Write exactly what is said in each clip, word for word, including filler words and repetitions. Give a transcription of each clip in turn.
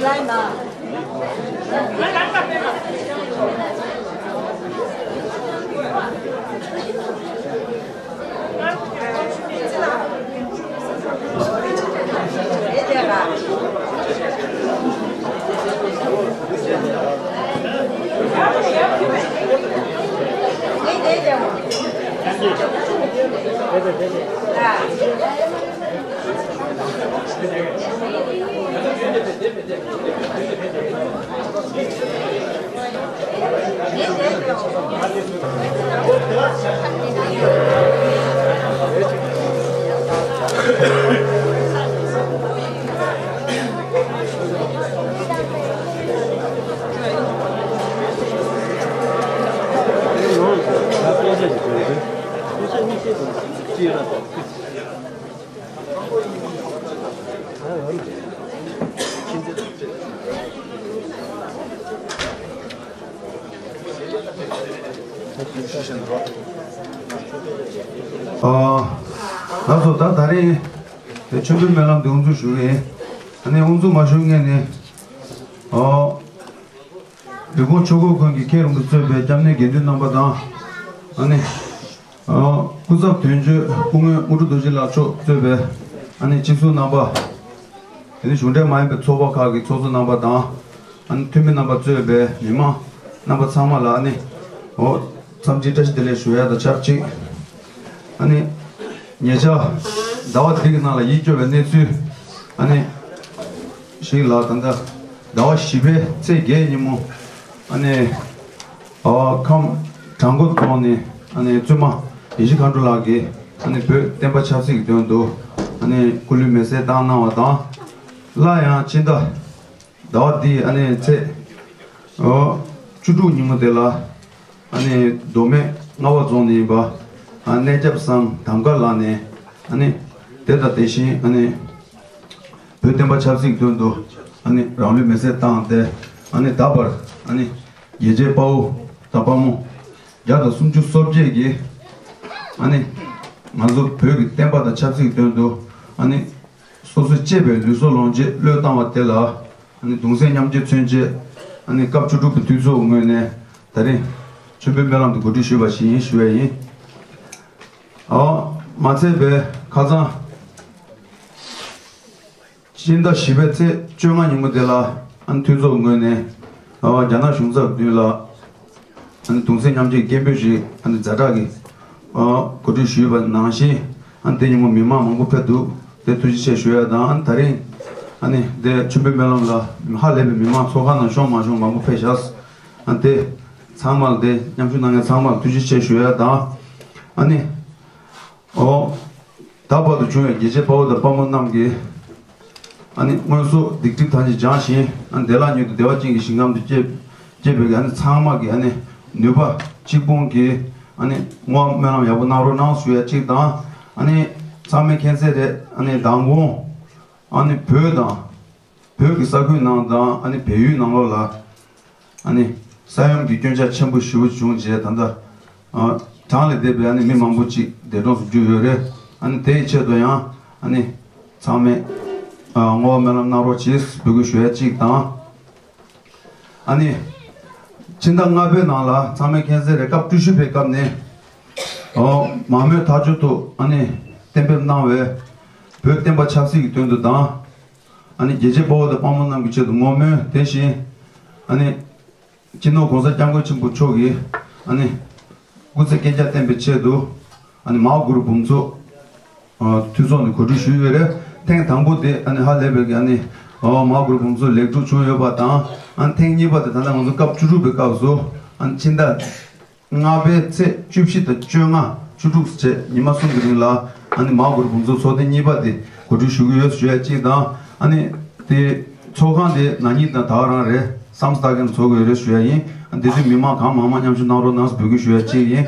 ཨ། ལགས་སོ། ད་ད་རེས་མཆོད་འབུལ་སྨོན་ལམ་འདི་དབུ་འཛུགས་ཞུ་གི་ཡིན། ཨ་ནི་དབུ་འཛུགས་མ་ཞུ་སྔོན་ནས། ཨོ། རི་ཀོན་ཆོས་འཁོར་དགོན་གྱི་མཁན་རིན་པོ་ཆེ་གཙོས་པའི་སྐྱབས་གནས་དགེ་འདུན་རྣམ་པ་དང་། ཨ་ནི། ཨོ། སྐུ་ཚབ་དོན་གཅོད་སྐུ་ངོ་དངོས་གྲུབ་རྡོ་རྗེ་ལགས་མཆོག་གཙོས་པའི་ཨ་ནི་སྤྱི་ཚོགས་རྣམ་པ། དེ་ནི་གཞུང་འབྲེལ་མ་ཡིན་པའི་ཚོགས་པ་ཁག་གི་ཚོགས་གཙོ་རྣམ་པ་དང་། ཨ་ནི་འཐུས་མི་རྣམ་པ་གཙོས་པའི་མི་མང་རྣམ་པ་ཚང་མ་ལ་ཨ་ནི། ཨོ། འཚམས་འདྲི་བཀྲ་ཤིས་བདེ་ལེགས་ཞུ་ཡ་དང་ཆབས་ཅིག་ཨ་ནི། ཉེ་ཆར་ཟླ་བ་འདི་གི་ནང་ལ་ཡིད་སྐྱོ་བའི་གནས་ཚུལ་ཨ་ནི་ཞིག་ལ། ད་ལྟ་ཟླ་བ་བཞི་པའི་ཚེས་བརྒྱད་ཉིན་མོ་ཨ་ནི། ཨ། ཁམས་བྲག་འགོ་རྫོང་ནས་ཨ་ནི་བཙུན་མ་ཡེ་ཤེས་མཁའ་འགྲོ་ལགས་ཀྱིས་ཨ་ནི་བོད་བསྟན་པ་ཆབ་སྲིད་ཀྱི་དོན་དུ་ཨ་ནི་སྐུ་ལུས་མེ་སྲེག་བཏང་གནང་བ་དང་། སླར་ཡང་ཕྱི་ཟླ་ཟླ་བ་འདིའི་ཨ་ནི་ཚེས། ཨོ། བཅུ་དྲུག་ཉིན་མོ་དེ་ལ། ཨ་ནི་མདོ་སྨད་རྔ་བ་རྫོང་ནས་ཡིན་པ། ཨ། གནས་སྐྱབས་སམ་གདམ་ཀ་ལགས་ནས། ཨ་ནི་དེ་དང་དེ་བཞིན་ཨ་ནི་བོད་བསྟན་པ་ཆབ་སྲིད་ཀྱི་དོན་དུ་ཨ་ནི་རང་ལུས་མེ་སྲེག་བཏང་སྟེ། ཨ་ནི་ད་བར་ཨ་ནི་རྒྱལ་གཅེས་དཔའ་བོ་དང་དཔའ་མོ་བརྒྱ་དང་སུམ་ཅུ་སོ་བརྒྱད་ཀྱིས་ཨ་ནི་ང་ཚོ་བོད་ཀྱི་བསྟན་པ་དང་ཆབ་སྲིད་ཀྱི་དོན་དུ་ཨ་ནི་སོ་སོའི་གཅེས་པའི་ལུས་སྲོག་ལོངས་སྤྱོད་བློས་བཏང་བ་དེ་ལ། ཨ་ནི་གདུང་སེམས་མཉམ་སྐྱེད་མཚོན་ཆེད། ཨ་ནི་སྐབས་བཅུ་དྲུག་པའི་འཐུས་ཚོགས་ངོས་ནས་ད་རིང་མཆོད་འབུལ་སྨོན་ལམ་དུ་གོ་སྒྲིག་ཞུས་པ་ཞིག་ཡིན་ཞུ་བས་ཡིན། ཨོ། མ་ཚད་པའི་ཁ་སང་ཕྱི་ཟླ་བཞི་པའི་ཚེས་བཅོ་ལྔ་ཉིན་མོ་དེ་ལ། ཨ་ནི་འཐུས་ཚོགས་ངོས་ནས། ཨོ། རྒྱ་ནག་གཞུང་ཚབ་མདུན་ལ། ཨ་ནི་གདུང་སེམས་མཉམ་སྐྱེད་སྐད་འབོད་ཞིག་ཨ་ནི་ཛ་དྲག་གིས། ཨ། གོ་སྒྲིག་ཞུས་པ་ནང་བཞིན། ཨ་ནི་དེ་ཉིན་མོ་མི་མང་མང་པོ་ཕེབས་འདུག་དེ་ཐུགས་རྗེ་ཆེ་ཞུ་ཡ་དང་། ཨ་ནི་ད་རིང་ཨ་ནི་དེ་མཆོད་འབུལ་སྨོན་ལམ་ལ་ཧ་ལས་པའི་མི་མང་ཚོགས་ཁང་ནང་ཤོང་མ་ཤོང་མང་པོ་ཕེབས་ཤག་ཨ་ནི་དེ་ཚང་མ་ལ། དེ་མཉམ་ཞུགས་གནང་མཁན་ཚང་མ་ལ་ཐུགས་རྗེ་ཆེ་ཞུ་ཡ་དང་། ཨ་ནི། ཨོ། ད་བར་དུ་བྱུང་བའི་རྒྱལ་གཅེས་དཔའ་བོ་དང་དཔའ་མོ་རྣམས་ཀྱིས། ཨ་ནི་སྔོན་སོག་སྡིག་སྒྲིབ་ཐམས་ཅད་སྦྱངས་ཤིང་། ཨ་ནི་བདེ་བླག་མྱུར་དུ་བདེ་བ་ཅན་གྱི་ཞིང་ཁམས་སུ་སྐྱེ་སྐྱེ་བའི་ཨ་ནི་ཚང་མ་གི་ཨ་ནི་ནུས་པ་གཅིག་སྤུངས་ཀྱིས་ཨ་ནི་བསྔོ་བ་སྨོན་ལམ་ཡག་པོ་གནང་རོགས་གནང་ཞུ་ཡ་གཅིག་དང་། ཨ་ནི་ཚང་མས་མཁྱེན་གསལ་རེད། ཨ་ནི་མདང་དགོང་ཨ་ནི་བོད་དང་། བོད་ཀྱི་ས་ཁུལ་ནང་དང་། ཨ་ནི་བལ་ཡུལ་ནང་ལོགས་ལ། ཨ་ནི་ས་ཡོམ་གྱི་སྐྱོན་ཆག་ཆེན་པོ་ཞེ་པོ་བྱུང་རྗེས། ད་ལྟ། ཨ། གྲངས་ལས་འདས་པའི་ཨ་ནི་མི་མང་པོ་ཅིག་འདས་གྲོངས་སུ་གྱུར་ཡོད་རེད། ཨ་ནི་དེའི་ཆེད་དུ་ཡང་ཨ་ནི་ཚང་མས། ཨ། བསྔོ་བ་སྨོན་ལམ་གནང་རོགས་བྱེད་འབོད་སྐུལ་ཞུ་ཡ་གཅིག་དང་། ཨ་ནི་ཕྱི་ཟླ་ལྔ་པའི་ནང་ལ་ཚང་མས་མཁྱེན་གསལ་རེད། སྐབས་བཅུ་བཞི་པའི་སྐབས་ནས། ཨོ། མང་མོས་ཐག་ཆོད་དུ་ཨ་ནི་གཏན་འབེབས་གནང་བའི་བོད་བསྟན་པ་ཆབ་སྲིད་ཀྱི་དོན་དུ་དང་། ཨ་ནི་རྒྱལ་གཅེས་དཔའ་བོ་དང་དཔའ་མོ་རྣམས་ཀྱི་ཆེད་དུ་བསྔོ་སྨོན། དེ་བཞིན་ཨ་ནི་སྤྱི་ནོར་༸གོང་ས་༸སྐྱབས་མགོན་ཆེན་པོ་མཆོག་གིས་ཨ་ནི་སྐུ་ཚེ་བསྐལ་བརྒྱར་བརྟན་པའི་ཆེད་དུ། ཨ་ནི་མའོ་གུ་རུ་འབུམ་ཚོགས། ཨ། འཐུས་ཚོགས་ནས་གོ་སྒྲིག་ཞུས་ཡོད་རེད། ཐེངས་དང་པོ་དེ་ཨ་ནི་ཧ་ལས་པའི་གི་ཨ་ནི། ཨོ། མའོ་གུ་རུ་འབུམ་ཚོགས་ལེགས་གྲུབ་བྱུང་ཡོད་པ་དང་། ཨ་ནི་ཐེངས་གཉིས་པ་དེ་ད་ལྟ་ང་ཚོ་སྐབས་བཅུ་དྲུག་པའི་སྐབས་སུ། ཨ་ནི་ཕྱི་ཟླ་ལྔ་པའི་ཚེས་བཅུ་བཞི་དང་བཅོ་ལྔ། བཅུ་དྲུག་བཅས་ཉི་མ་གསུམ་གྱི་རིང་ལ། ཨ་ནི་མའོ་གུ་རུ་འབུམ་ཚོགས་ཚོགས་ཐེངས་གཉིས་པ་དེ་གོ་སྒྲིག་ཞུ་གི་ཡོད་ཞུ་ཡ་གཅིག་དང་། ཨ་ནི་དེ་ཚོགས་ཁང་དེ་ན་ནིང་དང་ད་ག་རང་རེད། བསམ་སྟག་གེ་ཚོགས་ཀྱི་ཡོད་རེད་ཞུ་ཡ་ཡིན། ཨ་ནི་དེ་དུས་མི་མང་གང་མང་མང་མཉམ་ཞུགས་གནང་རོགས་གནང་ཟེར་འབོད་སྐུལ་ཞུ་ཡ་གཅིག་ཡིན།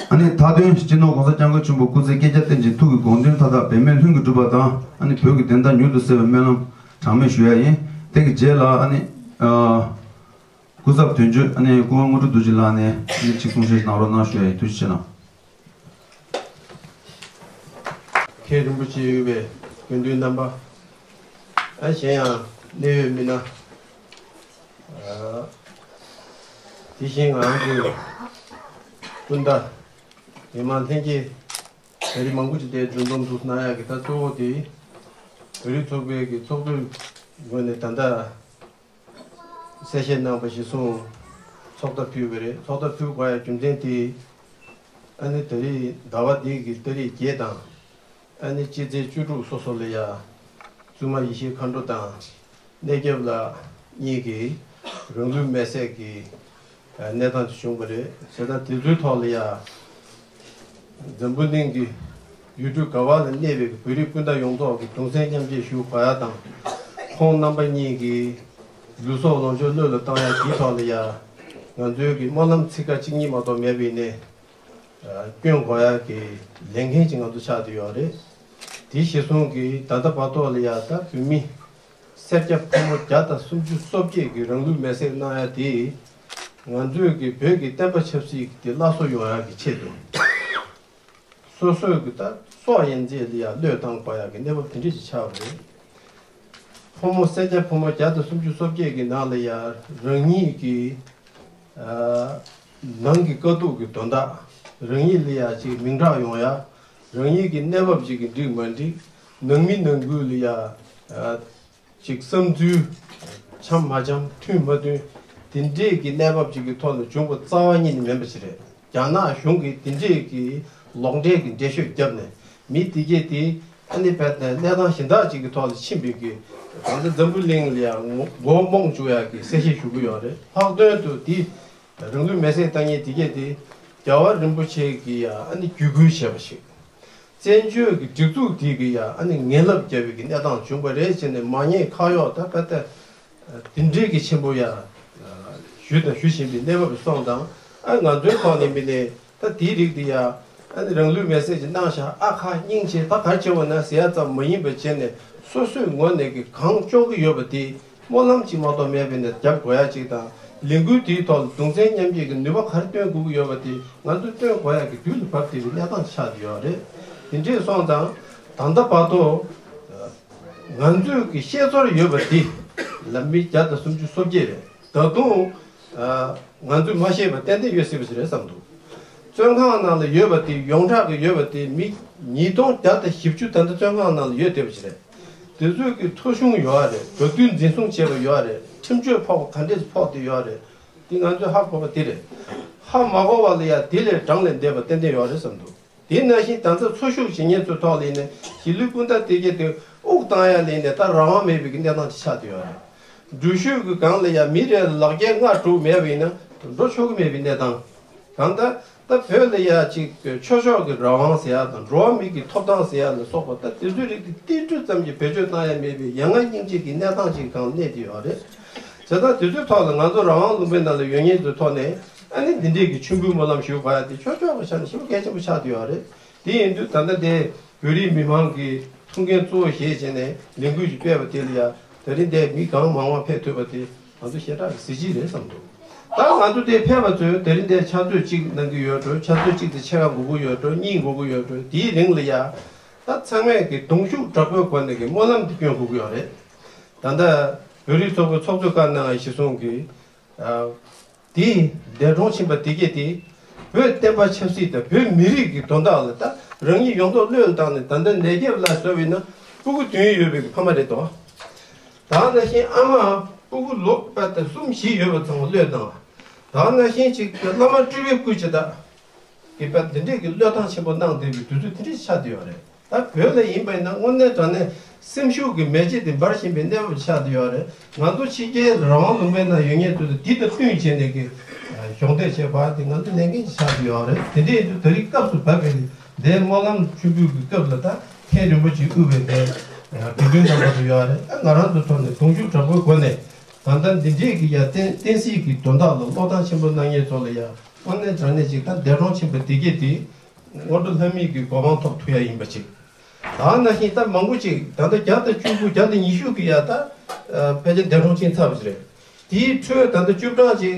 ཨ་ནི་མཐའ་དོན་སྤྱི་ནོར་༸གོང་ས་༸སྐྱབས་མགོན་ཆེན་པོ་སྐུ་ཚེ་བསྐལ་བརྒྱར་བརྟན་ཅིང་ཐུགས་ཀྱི་དགོངས་དོན་མཐའ་དག་འབད་མེད་ལྷུན་གྱིས་གྲུབ་པ་དང་། ཨ་ནི་བོད་ཀྱི་བདེན་མཐའ་མྱུར་དུ་གསལ་བའི་སྨོན་ལམ་གྲངས་མེད་ཞུ་ཡ་ཡིན། དེ་གི་རྗེས་ལ་ཨ་ནི། ཨ། སྐུ་ཚབ་དོན་གཅོད་ཨ་ནི་སྐུ་ངོ་དངོས་གྲུབ་རྡོ་རྗེ་ལགས་ནས་ཨ་ནི་ཅིག་གསུང་བཤད་ཞིག་གནང་རོགས་གནང་ཞུ་ཡ་ཡིན། ཐུགས་རྗེ་ཆེ་གནང་། མཁན་རིན་པོ་ཆེ་ཡོད་པའི་དགེ་འདུན་རྣམ་པ། ཨ་གཞན་ཡང་གནད་ཡོད་མི་སྣ། ཨ་དེ་བཞིན་ང་རང་གི་སྤུན་ཟླ་མི་མང་ལྷན་རྒྱས། ད་རེས་མང་པོ་ཅིག་དེ་འཛོམས་འཛོམས་འདུག་གནང་ཡག་གི། ད་གཙོ་བོ་དེ་བོད་རིགས་ཚོགས་པའི་གི་ཚོགས་གཙོའི་ངོས་ནས་ད་ལྟ་གསལ་བཤད་གནང་བ་གཞིར་བཟུང་ཚོགས་བརྡ་ཕུལ་བ་རེད། ཚོགས་བརྡ་ཕུལ་དགོས་ཡག་རྒྱུ་མཚན་དེ། ཨ་ནི་ད་རེས་ཟླ་བ་འདི་གི་ཏ་རིག་བརྒྱད་དང་། ཨ་ནི་སྤྱི་ཚེས་བཅུ་དྲུག་སོ་སོ་ལ་ཡ། བཙུན་མ་ཡེ་ཤེས་མཁའ་འགྲོ་དང་། གནས་སྐྱབས་ལགས་གཉིས་ཀྱིས་རང་ལུས་མེར་སྲེག་གི་གནས་སྟངས་ཤིག་བྱུང་བ་རེད། བྱས་ཙང་དེ་ཚོའི་ཐོག་ལ་ཡ། འཛམ་བུ་གླིང་གི་ཡུལ་གྲུ་ག་བ་ལ་གནས་པའི་བོད་རིགས་སྤུན་ཟླ་ཡོངས་རྫོགས་ཀྱི་གདུང་སེམས་མཉམ་སྐྱེད་ཞུ་དགོས་ཡ་དང་། ཁོང་རྣམ་པ་གཉིས་ཀྱི་ལུས་སྲོག་ལོངས་སྤྱོད་བློས་ལ་བཏང་ཡ་དེའི་ཐོག་ལ་ཡ། ང་ཚོའི་གི་སྨོན་ལམ་ཚིག་ཁ་གཅིག་གཉིས་མ་གཏོགས་མེད་པ་ཡིན་ནའི། སྐྱོན་དགོས་ཡག་གི་ལས་འགན་ཅིག་ང་ཚོ་ཆགས་བསྡད་ཡོད་རེད། དེ་གཞིར་བཟུང་གིས་ད་ལྟ་བར་དུ་ལ་ཡ་ད་བོད་མི་སེར་སྐྱ་ཕོ་མོ་བརྒྱ་དང་སུམ་ཅུ་སོ་བརྒྱད་ཀྱིས་རང་ལུས་མེར་སྲེག་གནང་ཡ་དེ། ང་ཚོས་ཀྱི་བོད་ཀྱི་བསྟན་པ་ཆབ་སྲིད་དེ་སླར་གསོ་ཡོང་ཡག་གི་ཆེད་དུ། སོ་སོའི་གི་ད་སྲོག་ཡན་ཆད་ལ་ཡ་བློས་བཏང་དགོས་ཡག་གི་གནས་བབ་དེ་འདྲ་ཞིག་ཆགས་པ་རེད། ཕོ་མོ་སེར་སྐྱ་ཕོ་མོ་བརྒྱ་དང་སུམ་ཅུ་སོ་བརྒྱད་ཀྱི་ནང་ལ་ཡ་རང་ཉིད་ཀྱི་ཨ་ནང་གི་དཀའ་སྡུག་གི་དོན་དག་རང་ཉིད་ལ་ཡ་ཅིག་མིང་གྲགས་ཡོང་ཡ། རང་ཉིད་ཀྱི་གནས་བབ་ཅིག་གི་འགྲིག་མ་འགྲིག། ནང་མི་ནང་ཁུལ་ལ་ཡ་ཨ་ཅིག་བསམ་ཚུལ་འཆམ་མ་འཆམ་མཐུན་མ་མཐུན། དེ་འདྲས་ཀྱི་གནས་བབ་ཅིག་གི་ཐོག་ནས་བྱུང་བ་རྩ་བ་ཉིད་ནས་མིན་པ་ཞིག་རེད། རྒྱ་ནག་གཞུང་གིས་དེ་འདྲས་ཀྱི་ལོག་འགྲེལ་གྱི་འགྲེལ་བཤད་བརྒྱབ་ནས་མི་དེ་གས་དེ་ཨ་ནི་བས་ཏེ་གནས་སྟངས་གཞན་དག་ཅིག་གི་ཐོག་ལ་ཕྱིན་པའི་གི། ད་ལྟ་འཛམ་བུ་གླིང་ལ་ཡང་མགོ་རྨོངས་བཅུག་ཡག་གི་གསལ་བཤད་ཞུ་གི་ཡོད་རེད། ལྷག་དོན་དུ་དེ་རང་ལུས་མེར་སྲེག་བཏང་མཁན་དེ་གས་དེ་རྒྱལ་བ་རིན་པོ་ཆེ་གིས་ཡང་ཨ་ནི་བརྒྱུད་སྐུལ་བྱས་པ་ཞིག། བཙན་བྱོལ་གྱི་སྒྲིག་འཛུགས་དེ་གིས་ཡང་ཨ་ནི་ངན་ལབ་བརྒྱབ་པའི་གི་གནས་སྟངས་བྱུང་བ་རེད་ཟེར་ནས་མ་ཉེས་ཁ་གཡོག་ད་ད་ལྟ་དེ་འདྲའི་གི་ཆེན་པོ་ཡང་ཞུས་དང་ཞུ་བཞིན་པའི་གནས་བབ་སོང་ཙང་། ཨ་ང་ཚོའི་ཐོག་ནས་མི་ནས་ད་དེའི་རིགས་དེ་ཡང་ཨ་ནི་རང་ལུས་མེར་སྲེག་ཅིག་གནང་ཤག། ཨ་ཁ་སྙིང་རྗེ། ད་ག་རེ་བྱེད་དགོས་ན་ཟེར་ཡ་ཙམ་མ་ཡིན་པ་བྱས་ནས་སོ་སོའི་ངོས་ནས་གི་གང་ལྕོགས་ཀྱི་ཡོད་པ་དེ། སྨོན་ལམ་གཅིག་མ་གཏོགས་མེད་པའི་ནས་རྒྱབ་དགོས་ཡ་གཅིག་དང་། ལས་འགུལ་དེའི་ཐོག་ལ་གདུང་སེམས་མཉམ་སྐྱེད་ཀྱི་ནུས་པ་ག་རེ་སྟོན་དགོས་ཀྱི་ཡོད་པ་དེ་ང་ཚོས་སྟོན་དགོས་ཡ་གི་དུས་ལ་བབ་བསྡད་པའི་གནས་སྟངས་ཆགས་ཀྱི་ཡོད་རེད། དེ་འདྲས་སོང་ཙང་ད་ལྟ་བར་དུ་ང་ཚོས་ཀྱི་ཤེས་ཚོར་ཡོད་པ་དེ་ལ་མི་བརྒྱ་དང་སུམ་ཅུ་སོ་བརྒྱད་རེད། ད་དུང་ང་ཚོས་མ་ཤེས་པ་ཏན་ཏན་ཡོད་སྲིད་པ་ཞིག་རེད་བསམ་འདུག། བཙོན་ཁང་ནང་ལ་ཡོད་པ་དེ་ཡོངས་གྲགས་ཀྱི་ཡོད་པ་དེ་མི་ཉིས་སྟོང་བརྒྱ་དང་བཞི་བཅུ་ད་ལྟ་བཙོན་ཁང་ནང་ལ་ཡོད་བསྡད་པ་ཞིག་རེད། དེ་ཚོས་ཀྱི་ཐོ་གཞུང་ཡོད་རེད། ག་དུས་འཛིན་བཟུང་བྱས་པ་ཡོད་རེད། ཁྲིམས་གཅོད་ཕོག་པ་ག་འདྲས་ཕོག་བསྡད་ཡོད་རེད། དེ་ང་ཚོས་ཧ་གོ་བ་དེ་རེད། ཧ་མ་གོ་བ་ལ་ཡ་དེ་ལས་གྲངས་ལས་འདས་པ་ཏན་ཏན་ཡོད་རེད་བསམ་འདུག། དེ་ནང་བཞིན་ད་ལྟ་འཚོ་བཞུགས་བྱེད་མཁན་ཚོའི་ཐོག་ལ་ཡིན་ནའི་གཞིས་ལུས་སྤུན་ཟླ་དེ་གས་དེ་དབུགས་བཏང་ཡ་ལ་ཡིན་ནའི་ད་རང་དབང་མེད་པའི་གི་གནས་སྟངས་ཅིག་ཆགས་བསྡད་ཡོད་རེད། འགྲུལ་བཞུད་ཀྱི་སྒང་ལ་ཡ་མི་རེ་ལ་ལག་འཁྱེར་ལྔ་དྲུག་མེད་པ་ཡིན་ན་འགྲོ་ཆོག་གི་མེད་པའི་གནས་སྟངས། གང་ལྟར་ད་བོད་ལ་ཡ་ཅིག་ཆོས་ཕྱོགས་ཀྱི་རང་དབང་ཟེར་ཡ་དང་འགྲོ་བ་མི་གི་ཐོབ་ཐང་ཟེར་ཡ་ལ་སོགས་པ་ད་དེ་ཚོའི་རིགས་དེ་ཏིལ་འབྲུ་ཙམ་གྱི་བེད་སྤྱོད་གཏང་ཡ་མེད་པའི་ཡ་ང་སྙིང་རྗེ་གི་གནས་སྟངས་ཅིག་སྒང་གནས་བསྡད་ཡོད་རེད། བྱས་ཙང་དེ་ཚོའི་ཐོག་ལ་ང་ཚོ་རང་དབང་ལུང་པའི་ནང་ལ་ཡོད་མཁན་ཚོའི་ཐོག་ནས་ཨ་ནི་འདི་འདྲས་ཀྱི་མཆོད་འབུལ་སྨོན་ལམ་ཞུ་དགོས་ཡ་དེ་ཆོས་ཕྱོགས་ཀྱི་ཆ་ནས་ཞེ་པོ་གལ་ཆེན་པོ་ཆགས་བསྡད་ཡོད་རེད། དེ་ཡིན་དུས་ད་ལྟ་དེ་བོད་རིགས་མི་མང་གི་ཐུགས་འགན་གཙོ་བོ་བཞེས་བྱས་ནས་ལས་འགུལ་ཞིག་སྤེལ་བ་དེ་ལ་ཡ་ད་རིང་འདས་མི་གང་མང་བ་ཕེབས་ཐུབ་པ་དེ་ང་ཚོ་ཞེ་དྲག་གི་གཟི་བརྗིད་རེད་བསམ་འདུག། ད་ང་ཚོ་དེ་ཕེབས་པ་ཚོས་ད་རིང་འདས་ཕྱག་ཚོད་གཅིག་གནང་གི་ཡོད་འགྲོ། ཕྱག་ཚོད་གཅིག་དེ་ཕྱེད་ཀ་འགོར་གི་ཡོད་འགྲོ། གཉིས་འགོར་གི་ཡོད་འགྲོ། དེའི་རིང་ལ་ཡ་ད་ཚང་མས་ཀྱི་གདུང་ཤུགས་དྲག་པོའི་སྒོ་ནས་ཀྱི་སྨོན་ལམ་དེ་སྐྱོན་དགོས་ཀྱི་ཡོད་རེད། ད་ལྟ་བོད་རིགས་ཚོགས་པའི་ཚོགས་གཙོས་བཀའ་གནང་བ་གཞིར་བཟུང་གིས། དེས་འདས་གྲོངས་ཕྱིན་པ་དེ་གས་དེ་བོད་བསྟན་པ་ཆབ་སྲིད་དང་བོད་མི་རིགས་ཀྱི་དོན་དག་ལ་ད་རང་ཉིད་ཡོངས་རྫོགས་བློས་བཏང་ནས། ད་ལྟ་ནད་ཁྱབ་ལ་བཟོ་བས་ན་སྤུ་གུ་བདུན་ཡོད་པའི་ཕ་མ་རེད་དོ། ད་ནང་བཞིན་ཨ་མ་སྤུ་གུ་ལོ་པ་དང་གསུམ་བཞི་ཡོད་པ་ཚང་མ་བློས་བཏང་བ། ད་ནང་བཞིན་ཅིག་བླ་མ་སྤྲུལ་པའི་སྐུ་ཅིག་ད། གི་པ་འདི་འདྲས་ཀྱི་བློས་བཏང་ཆེན་པོ་གནང་བསྡད་པའི་དུས་ཚོད་དེ་འདྲས་ཆགས་བསྡད་ཡོད་རེད། ད་བོད་ལ་ཡིན་པ་ཡིན་ན་དངོས་གནས་དྲང་གནས་སེམས་ཤུགས་ཀྱི་མེ་ལྕེ་དེ་འབར་བཞིན་པའི་གནས་བབ་ཆགས་བསྡད་ཡོད་རེད། ང་ཚོ་ཕྱི་རྒྱལ་རང་དབང་ལུང་པའི་ནང་ཡོད་མཁན་ཚོ་ལ་འདི་དང་བསྟུན་བྱས་ནས་ཀྱི་གཞོགས་འདེགས་བྱེད་པ་དེ་ང་ཚོ་ལས་འགན་ཆགས་བསྡད་ཡོད་རེད། དེ་འདྲས་ཡིན་དུས་ད་རེས་སྐབས་སུ་བབས་པའི་འདས་སྨོན་ལམ་མཆོད་འབུལ་གྱི་སྐབས་ལ་ད་མཁན་རིན་པོ་ཆེ་དབུས་པའི་འདས་དགེ་འདུན་རྣམ་པ་ཚོ་ཡོད་རེད། ཨ་ང་རང་ཚོ་ཐོག་ནས་གདུང་ཤུགས་དྲག་པོའི་སྒོ་ནས་ད་ལྟ་འདི་འདྲས་ཀྱི་ཡ་བསྟན་བསྟན་སྲིད་ཀྱི་དོན་དག་ལ་བློས་བཏང་ཆེན་པོ་གནང་མཁན་ཚོ་ལ་ཡ། དངོས་གནས་དྲང་གནས་ཅིག་ད་འདས་གྲོངས་ཕྱིན་པ་དེ་གས་དེ་སྔོན་འགྲོ་ལྷ་མིའི་གི་གོ་འཕང་ཐོབ་ཐུབ་ཡ་ཡིན་པ་ཅིག། ད་ནང་བཞིན་ད་མང་པོ་ཅིག་ད་ལྟ་བརྒྱ་དང་བཅུ་དགུ་བརྒྱ་དང་ཉི་ཤུ་གི་ཡ་ད་ཕལ་ཆེར་འདས་གྲོངས་ཕྱིན་ཚར་བ་ཞིག་རེད། དེའི་ཁྲོད་ད་ལྟ་བཅུ་གྲངས་ཅིག་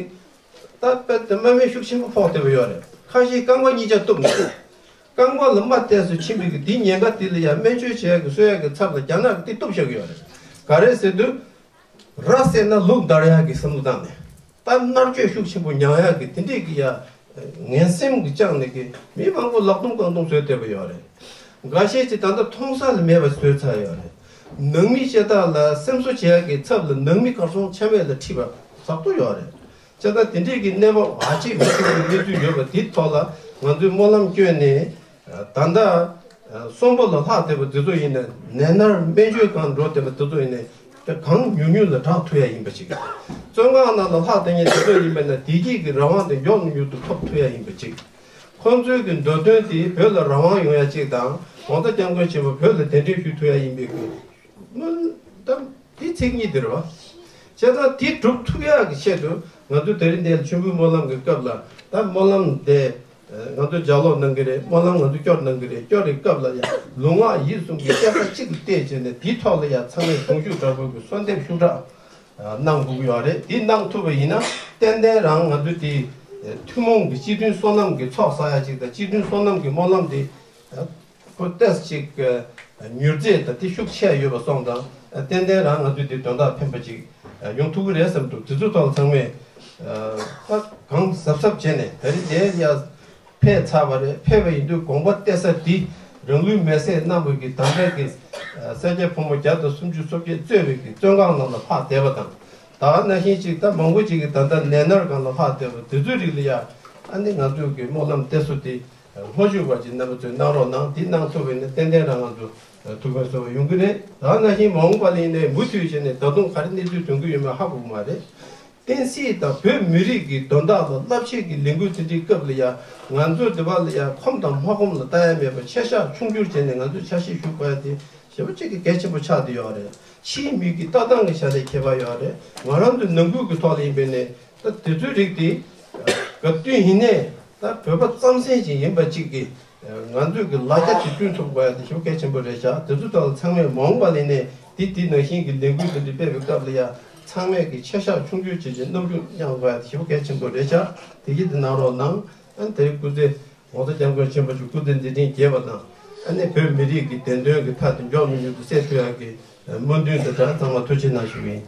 ད་དཔེ་དེ་རྨས་མེད་ཤུགས་ཆེན་པོ་ཕོག་བསྡད་པ་ཡོད་རེད། ཁ་ཤས་རྐང་པ་གཉིས་ཆ་གཏུབ་ནས། རྐང་པ་ལ་རྨ་བཏེགས་སུ་ཕྱིན་པའི་གི་འདི་ཉེན་ཁ་དེ་ལ་ཡང་སྨན་བཅོས་བྱས་གི་གསོ་ཡ་གི་ཚབ་ལ་རྒྱ་ནག་གི་དེ་གཏུབ་བཞག་གི་ཡོད་རེད། ག་རེ་ཟེར་དུས། ར་བསད་ན་ལུག་འདར་ཡག་གི་བསམ་བློ་བཏང་ནས། ད་མནར་གཅོད་ཤུགས་ཆེན་པོ་མྱངས་ཡག་གི་དེ་འདྲས་ཀྱི་ཡ། ངན་སེམས་ཀྱི་བཅངས་ནས་ཀྱི་མི་མང་པོ་ལག་སྟོང་རྐང་སྟོང་བཟོས་བསྡད་པ་ཡོད་རེད། འགའ་ཤས་ཀྱིས་ད་ལྟ་མཐོང་ས་ལ་མེད་པ་བཟོས་ཚར་ཡོད་རེད། ནང་མི་སྐྱེ་སྟག་ལ་སེམས་གསོ་བྱེད་ཡག་གི་ཚབ་ལ་ནང་མི་གར་སོང་ཆ་མེད་ལ་ཁྲིད་པ་ཟག་ཏུ་ཡོད་རེད། བྱས་ཙང་དེ་འདྲས་ཀྱི་གནས་བབ་ཨ་ཅེ་མི་ཆུང་གི་གནས་ཚུལ་ཡོད་པ་དེའི་ཐོག་ལ་ང་ཚོས་སྨོན་ལམ་བསྐྱོན་ནས། ད་ལྟ་གསོན་པོ་ལ་ལྷག་བསྡད་པ་དེ་ཚོ་ཡིན་ན། ནད་མནར་སྨན་བཅོས་ཁང་འགྲོ་བསྡད་པ་དེ་ཚོ་ཡིན་ན། དེ་གང་མྱུར་མྱུར་ལ་དྲག་ཐུབ་ཡ་ཡིན་པ་ཅིག་བཙོན་ཁང་ནང་ལ་ལྷག་བསྡད་མཁན་དེ་ཚོ་ཡིན་པ་ན། བདེ་སྐྱིད་ཀྱི་རང་དབང་དེ་མགྱོགས་ནས་མྱུར་དུ་ཐོབ་ཐུབ་ཡ་ཡིན་པ་ཅིག་ཁོང་ཚོའི་གི་འདོད་དོན་དེ་བོད་ལ་རང་དབང་ཡོང་ཡ་ཅིག་དང་། ༸གོང་ས་༸སྐྱབས་མགོན་ཆེན་པོ་བོད་ལ་གདན་འདྲེན་ཞུ་ཐུབ་ཡ་ཡིན་པའི་གི་སྨོན་ལམ་དེ་ཚིག་གཉིས་དེ་རེད་བ། བྱས་ཙང་དེ་སྒྲུབ་ཐུབ་ཡག་གི་ཆེད་དུ་ང་ཚོ་དེ་རིང་འདིར་མཆོད་འབུལ་སྨོན་ལམ་གྱི་སྐབས་ལ། ད་སྨོན་ལམ་དེ་ང་ཚོ་ལྗགས་ཀློག་གནང་གི་རེད། སྨོན་ལམ་ང་ཚོ་སྐྱོར་གནང་གི་རེད། སྐྱོར་རེ་སྐབས་ལ་ཡང་ལུས་ངག་ཡིད་གསུམ་གྱི་སྐྱེ་ས་གཅིག་ཏུ་གཏད་བྱས་ནས། དེའི་ཐོག་ལ་ཡང་ཚང་མས་གདུང་ཤུགས་དྲག་པོའི་གསོལ་འདེབས་ཤུགས་དྲག་གནང་དགོས་ཀྱི་ཡོད་རེད། དེ་གནང་ཐུབ་པ་ཡིན་ན་ཏན་ཏན་རང་ང་ཚོ་དེ་ཐུན་མོང་གི་སྤྱི་མཐུན་བསོད་ནམས་ཀྱི་ཚོགས་བསགས་ཡ་གཅིག་དང་། སྤྱི་མཐུན་བསོད་ནམས་ཀྱི་སྨོན་ལམ་དེ། ཁོ་ཏོག་ཙམ་ཅིག་མྱུར་མཛད་དང་དེ་ཤུགས་ཆེ་ཡོད་པ་སོང་ཙང་། ཏན་ཏན་རང་ང་ཚོས་དེ་དོན་དག་ཕན་པ་ཅིག་ཡོང་ཐུབ་ཀྱི་རེད་བསམ་འདུག་དེ་ཚོའི་ཐོག་ཚང་མས་ད་གང་གཟབ་གཟབ་བྱས་ནས། ད་རེས་དེ་ཡ་ཕེབས་ཚར་བ་རེད། ཕེབས་པ་ཡིན་དུས་དགོངས་པ་གཏད་ས་འདི་རང་ལུས་མེར་སྲེག་གནང་བའི་གི་དམ་པའི་གི་སེར་སྐྱ་ཕོ་མོ་བརྒྱ་དང་སུམ་ཅུ་སོ་བརྒྱད་གཙོས་པའི་གི་བཙོན་ཁང་ནང་ལ་ཕར་བསྡད་པ་དང་། ད་ག་ནང་བཞིན་ཅིག་ད་མང་པོ་ཅིག་གིས་ད་ལྟ་ནད་མནར་སྒང་ལ་ཕར་བསྡད་པ་དེ་ཚོའི་རིགས་ལ་ཡ། ཨ་ནི་ང་ཚོའི་གི་སྨོན་ལམ་གཏད་སོ་དེ། ལྷོ་ཕྱོགས་པ་ཅིག་རྣམ་པ་ཚོས་གནང་རོགས་གནང་། འདི་གནང་ཐུབ་པ་ཡིན་ན་ཏན་ཏན་རང་ང་ཚོ་ཐུགས་ཕན་གསོ་བ་ཡོང་གི་རེད། ད་ནང་བཞིན་མ་འོངས་པ་ལ་ཡིན་ནའི་མུ་མཐུད་བྱས་ནས་ད་དུང་ག་རེ་གནས་ཚུལ་ཐོན་གྱི་ཡོད་མེད་ཧ་གོ་གི་མ་རེད། བསྟན་སྲིད་དང་བོད་མི་རིགས་ཀྱི་དོན་དག་ལ་རླབས་ཆེན་གྱི་ལས་འགུལ་དེ་འདྲའི་སྐབས་ལ་ཡ། ང་ཚོས་འདི་བར་ལ་ཡ་ཁོམ་དང་མ་ཁོམ་ལ་ལྟ་ཡ་མེད་པར་ཆེ་བཞག་ཆུང་འགྱུར་བྱས་ནས་ང་ཚོས་ཆ་ཤས་ཞུ་དགོས་ཡ་དེ་ཞེ་པོ་ཅིག་གི་གལ་ཆེན་པོ་ཆགས་བསྡད་ཡོད་རེད། ཕྱིའི་མི་གི་ལྟ་སྟངས་ཀྱི་ཆ་ནས་ཁྱད་པར་ཡོད་རེད། ང་རང་ཚོའི་ནང་ཁུལ་གྱི་ཐོག་ལ་ཡིན་པས་ནས། ད་དེ་ཚོའི་རིགས་དེ་ག་དུས་ཡིན་ནའི་ད་བོད་པ་རྩམ་ཟན་ཅིག་ཡིན་པ་ཅིག་གིས་ང་ཚོའི་གི་ལ་རྒྱ་དེ་བསྐྲུན་ཐུབ་དགོས་ཡ་དེ་ཞེ་པོ་གལ་ཆེན་པོ་རེད་ཤག་དེ་ཚོ་ཐོག་ལ་ཚང་མས་མ་འོངས་པ་ལ་ནས་དེ་དེ་ནང་བཞིན་གྱི་ལས་འགུལ་དེ་འདྲ་སྤེལ་བའི་སྐབས་ལ་ཡ། ཚང་མས་གི་ཆེ་བཞག་ཆུང་འགྱུར་བྱེད་ཀྱི་རྣམ་འགྱུར་བསྐྱང་དགོས་ཡ་དེ་ཞེ་པོ་གལ་ཆེན་པོ་རེད་ཤག་དེ་གི་དེ་གནང་རོགས་གནང་། ཨ་ནི་དེ་རིང་སྐུ་ཚེ། ༸གོང་ས་༸སྐྱབས་མགོན་ཆེན་པོ་མཆོག་སྐུ་ཚེ་མཛད་འཕྲིན་རྒྱས་པ་དང་། ཨ་ནི་བོད་མི་རིགས་ཀྱི་བདེན་དོན་གྱི་མཐའ་དེ་མགྱོགས་ནས་མྱུར་དུ་གསལ་ཐུབ་ཡག་གི་སྨོན་འདུན་དང་སྦྲགས་ཚང་མ་ཐུགས་རྗེ་གནང་ཞུ་གི་ཡིན།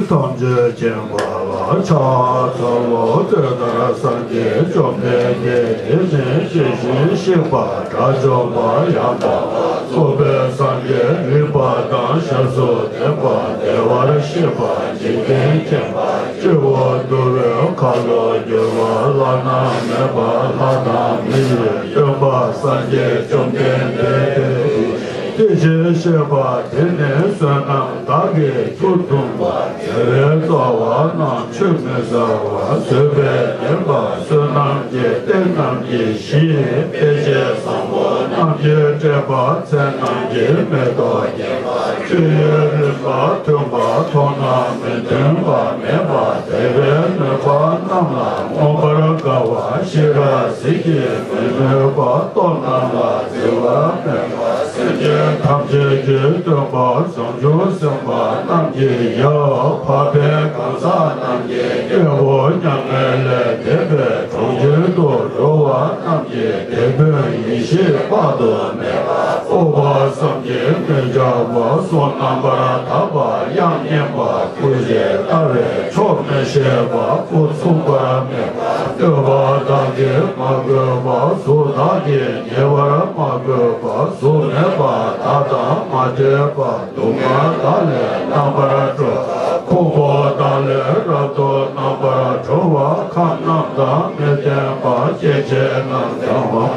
ཐམས་ཅད་མཁྱེན་པ་ལ་ཕྱག་འཚལ་ལོ། དེ་ལྟར་སངས་རྒྱས་བཅོམ་ལྡན་འདས་དེ་བཞིན་གཤེགས་ཤིང་གཤེགས་པ་དགྲ་བཅོམ་པ་ཡང་དག་པར་རྫོགས་པའི་སངས་རྒྱས་རིག་པ་དང་ཞབས་སུ་ལྡན་པ་བདེ་བར་གཤེགས་པ་འཇིག་རྟེན་མཁྱེན་པ་སྤྱི་བོ་འདུལ་བའི་ཁ་ལོ་སྒྱུར་བ་བླ་ན་མེད་པ་ལྷ་དང་མི་ཡི་སྟོན་པ་སངས་རྒྱས་བཅོམ་ལྡན་འདས་དེ་བཞིན་གཤེགས་པ་དེ་ནི་བསོད་ནམས་དག་གིས་ཁྱོན་བརྡུངས་པ། དགེ་བའི་རྩ་བ་རྣམས་ཆུད་མི་ཟ་བར་བཟོད་པས་ལྡན་པ། བསོད་ནམས་ཀྱི་རྟེན་རྣམས་ཀྱི་གཞི་དཔེ་བྱད་བཟང་པོ་རྣམས་ཀྱིས་སྤྲས་པ། ཚེ་རྣམས་ཀྱི་མེ་ཏོག་བརྙེས་པ། སྤྱོད་ཡུལ་རིམ་པ་མཐུན་པ། མཐོང་སྣང་མི་མཐུན་པ་མེད་པ། དད་པའི་མོས་པ་རྣམས་ལ་མངོན་པར་དགའ་བ། ཤེས་རབ་ཟིལ་གྱིས་མི་ནོན་པ། སྟོབས་རྣམས་ལ་བརྫི་བ་མེད་པ། སེམས་ཅན་ཐམས་ཅད་ཀྱི་སྟོན་པ། བྱང་ཆུབ་སེམས་དཔའ་རྣམས་ཀྱི་ཡབ། འཕགས་པའི་གང་ཟག་རྣམས་ཀྱི་སྐྱེ་བོ། མྱ་ངན་ལས་འདས་པའི་གྲོང་ཁྱེར་དུ་འགྲོ་བ་རྣམས་ཀྱི་དེད་དཔོན། ཡེ་ཤེས་དཔག་ཏུ་མེད་པ། འཕགས་པ་བསམ་གྱིས་མི་ཁྱབ་པ། གསུང་རྣམ་པར་དག་པ། དབྱངས་སྙན་པ། སྐུ་བཞི་ལྟ་བས་ཆོག་མི་ཤེས་པ། སྐུ་མཚུངས་པར་མེད་པ། བསྟོད་པ་དག་གིས་མ་གོས་པ། གཟུགས་དག་གིས་བརྙས་པར་མ་གོས་པ། གཟུགས་མེད་པ། བརྡ་དང་མ་འདྲེས་པ། སྡུག་བསྔལ་དག་ལས་རྣམ་པར་གྲོལ། འཁྲུལ་པ་དག་ལས་རབ་ཏུ་རྣམ་པར་གྲོལ་བ། ཁམས་རྣམས་དང་མི་ལྡན་པ། སྐྱེ་མཆེད་རྣམས་དང་བ།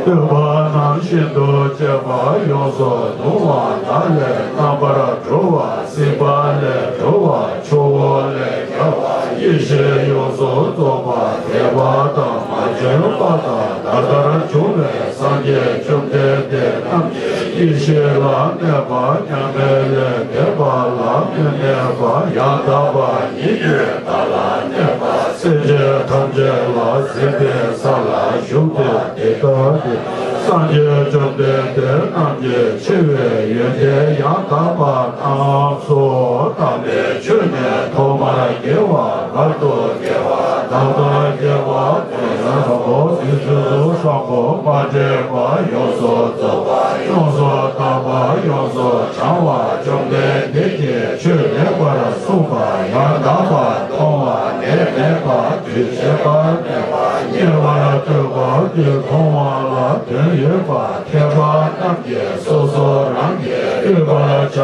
འདུས་པ་རྣམས་ཤིན་ཏུ་གཅེས་པ། ཡོངས་སུ་གདུང་བ་དག་ལས་རྣམ་པར་གྲོལ་བ། སྲིད་པ་ལས་གྲོལ་བ། ཆུ་བོ་ལས་རྒྱལ་བ། ཡེ་ཤེས་ཡོངས་སུ་རྫོགས་པ། འདས་པ་དང་མ་བྱོན་པ་དང་ད་ལྟར་བྱུང་བའི་སངས་རྒྱས་བཅོམ་ལྡན་འདས་རྣམས་ཀྱི་ཡེ་ཤེས་ལ་གནས་པ། མྱ་ངན་ལས་འདས་པ་ལ་མི་གནས་པ། ཡང་དག་པ་ཉིད་ཀྱི་བདག་ལ་གནས་པ། སེམས་ཅན་ཐམས་ཅད་ལ་གཟིགས་པའི་ས་ལ་བཞུགས་པའི་དེ་ལྟར་དེ། སངས་རྒྱས་བཅོམ་ལྡན་འདས་རྣམས་ཀྱི་ཆེ་བའི་ཡོན་ཏན་ཡང་དག་པ་རྣམས་སོ། དམ་པའི་ཆོས་ནི་ཐོག་མར་དགེ་བ། བར་དུ་དགེ་བ། ད་ལྟར་དགེ་བ། དེ་ཡང་དང་པོ་དེ་ཚོ་བསམ་པ་མ་དྲན་པ་ཡོངས་སུ་རྫོགས་པ། ཡོངས་སུ་དག་པ། ཡོངས་སུ་བྱང་བ། བཅོམ་ལྡན་འདས་ཀྱིས་ཆོས་ལེགས་པར་གསུངས་པ་ཡང་དག་པར་མཐོང་བ། ནད་མེད་པ། དུས་ཁྱད་པར་མེད་པ། ཉེ་བར་སྤྱོད་པ། དེ་མཐོང་བ་ལ་དོན་ཡོད་པ། མཁས་པ་རྣམས་ཀྱིས་སོ་སོ་རང་གིས་བསྟོད་པར་བྱ་བ།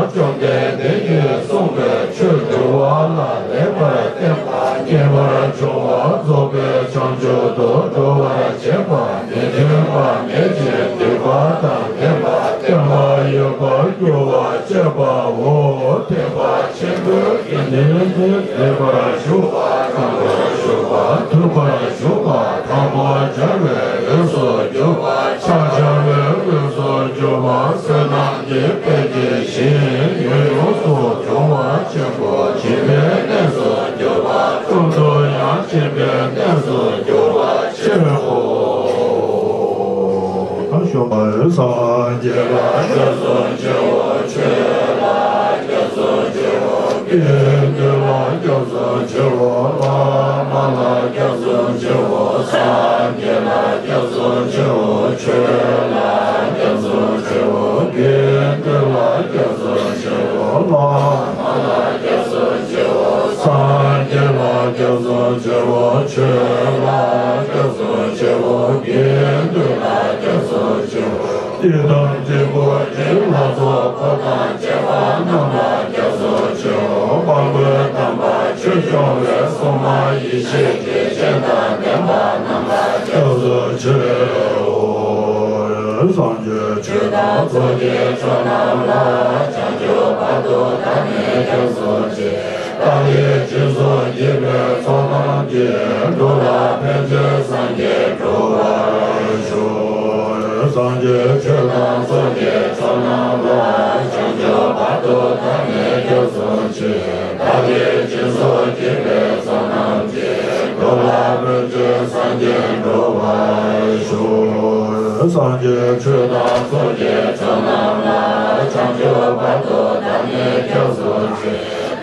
བཅོམ་ལྡན་འདས་ཀྱིས་གསུངས་པའི་ཆོས་འདུལ་བ་ལ་ལེགས་པར་བརྟེན་པ། མཉེས་པར་བྱུང་བ། རྫོགས་པའི་བྱང་ཆུབ་ཏུ་འགྲོ་བར་བྱེད་པ། མི་མཐུན་པ་མེད་ཅིང་འདུས་པ་དང་ལྡན་པ། བརྟན་པ་ཡོད་པར་འགྱུར་བ་སྤྱད་པའོ། ཐེག་པ་ཆེན་པོའི་དགེ་འདུན་གྱིས་མཛེས་པར་བཞུགས་པ། བཟང་པོར་བཞུགས་པ། མཐུན་པར་བཞུགས་པ། དང་པོར་སྦྱར་བའི་འོས་སུ་གྱུར་པ། ཕྱག་བྱ་བའི་འོས་སུ་གྱུར་པ། བསོད་ནམས་ཀྱི་དཔལ་གྱི་ཞིང་ཡུལ་ཡོངས་སུ་གྱུར་པ། ཆེན་པོ་སྦྱིན་པའི་གནས་སུ་གྱུར་པ། ཀུན་ཏུ་ཡང་སྦྱིན་པའི་གནས་སུ་གྱུར་པ་ཕྱིར་རོ། ད་ཞོགས་པ་སངས་རྒྱས་ལ་སྐྱབས་སུ་མཆིའོ། ཆོས་ལ་སྐྱབས་སུ་མཆིའོ། དགེ་འདུན་ལ་སྐྱབས་སུ་མཆིའོ། བླ་མ་ལ་སྐྱབས་སུ་མཆིའོ། སངས་རྒྱས་ལ་སྐྱབས་སུ་མཆིའོ། ཆོས་ལ་སྐྱབས་སུ་མཆིའོ། དགེ་འདུན་ལ་སྐྱབས་སུ་མཆིའོ། བླ་མ་ལ་སྐྱབས་སུ་མཆིའོ། སངས་རྒྱས་ལ་སྐྱབས་སུ་མཆིའོ། ཆོས་ལ་སྐྱབས་སུ་མཆིའོ། དགེ་འདུན་ལ་སྐྱབས་སུ་མཆིའོ། སྐྱེ་དང་འཇིག་པོ་འཇིག་ལ་སོགས་པ་དང་བཅས་པ་རྣམས་ལ་སྐྱབས་སུ་མཆིའོ། དཔལ་མགོན་དམ་པ་ཆོས་སྐྱོང་བའི་སྲུང་མ་ཡེ་ཤེས་ཀྱི་སྤྱན་དང་ལྡན་པ་རྣམས་ལ་སྐྱབས་སུ་མཆིའོ། སངས་རྒྱས་ཆོས་དང་ཚོགས་ཀྱི་མཆོག་རྣམས་ལ། བྱང་ཆུབ་བར་དུ་བདག་ནི་སྐྱབས་སུ་མཆི། བདག་གིས་སྦྱིན་སོགས་བགྱིས་པའི་ཚོགས་རྣམས་ཀྱིས། འགྲོ་ལ་ཕན་ཕྱིར་སངས་རྒྱས་འགྲུབ་པར་ཤོག། སངས་རྒྱས་ཆོས་དང་ཚོགས་ཀྱི་མཆོག་རྣམས་ལ། བྱང་ཆུབ་བར་དུ་བདག་ནི་སྐྱབས་སུ་མཆི། བདག་གིས་སྦྱིན་སོགས་བགྱིས་པའི་ཚོགས་རྣམས་ཀྱིས། འགྲོ་ལ་ཕན་ཕྱིར་སངས་རྒྱས་འགྲུབ་པར་ཤོག། སངས་རྒྱས་ཆོས་དང་ཚོགས་ཀྱི་མཆོག་རྣམས་ལ། བྱང་ཆུབ་བར་དུ་བདག་ནི་སྐྱབས་སུ་མཆི།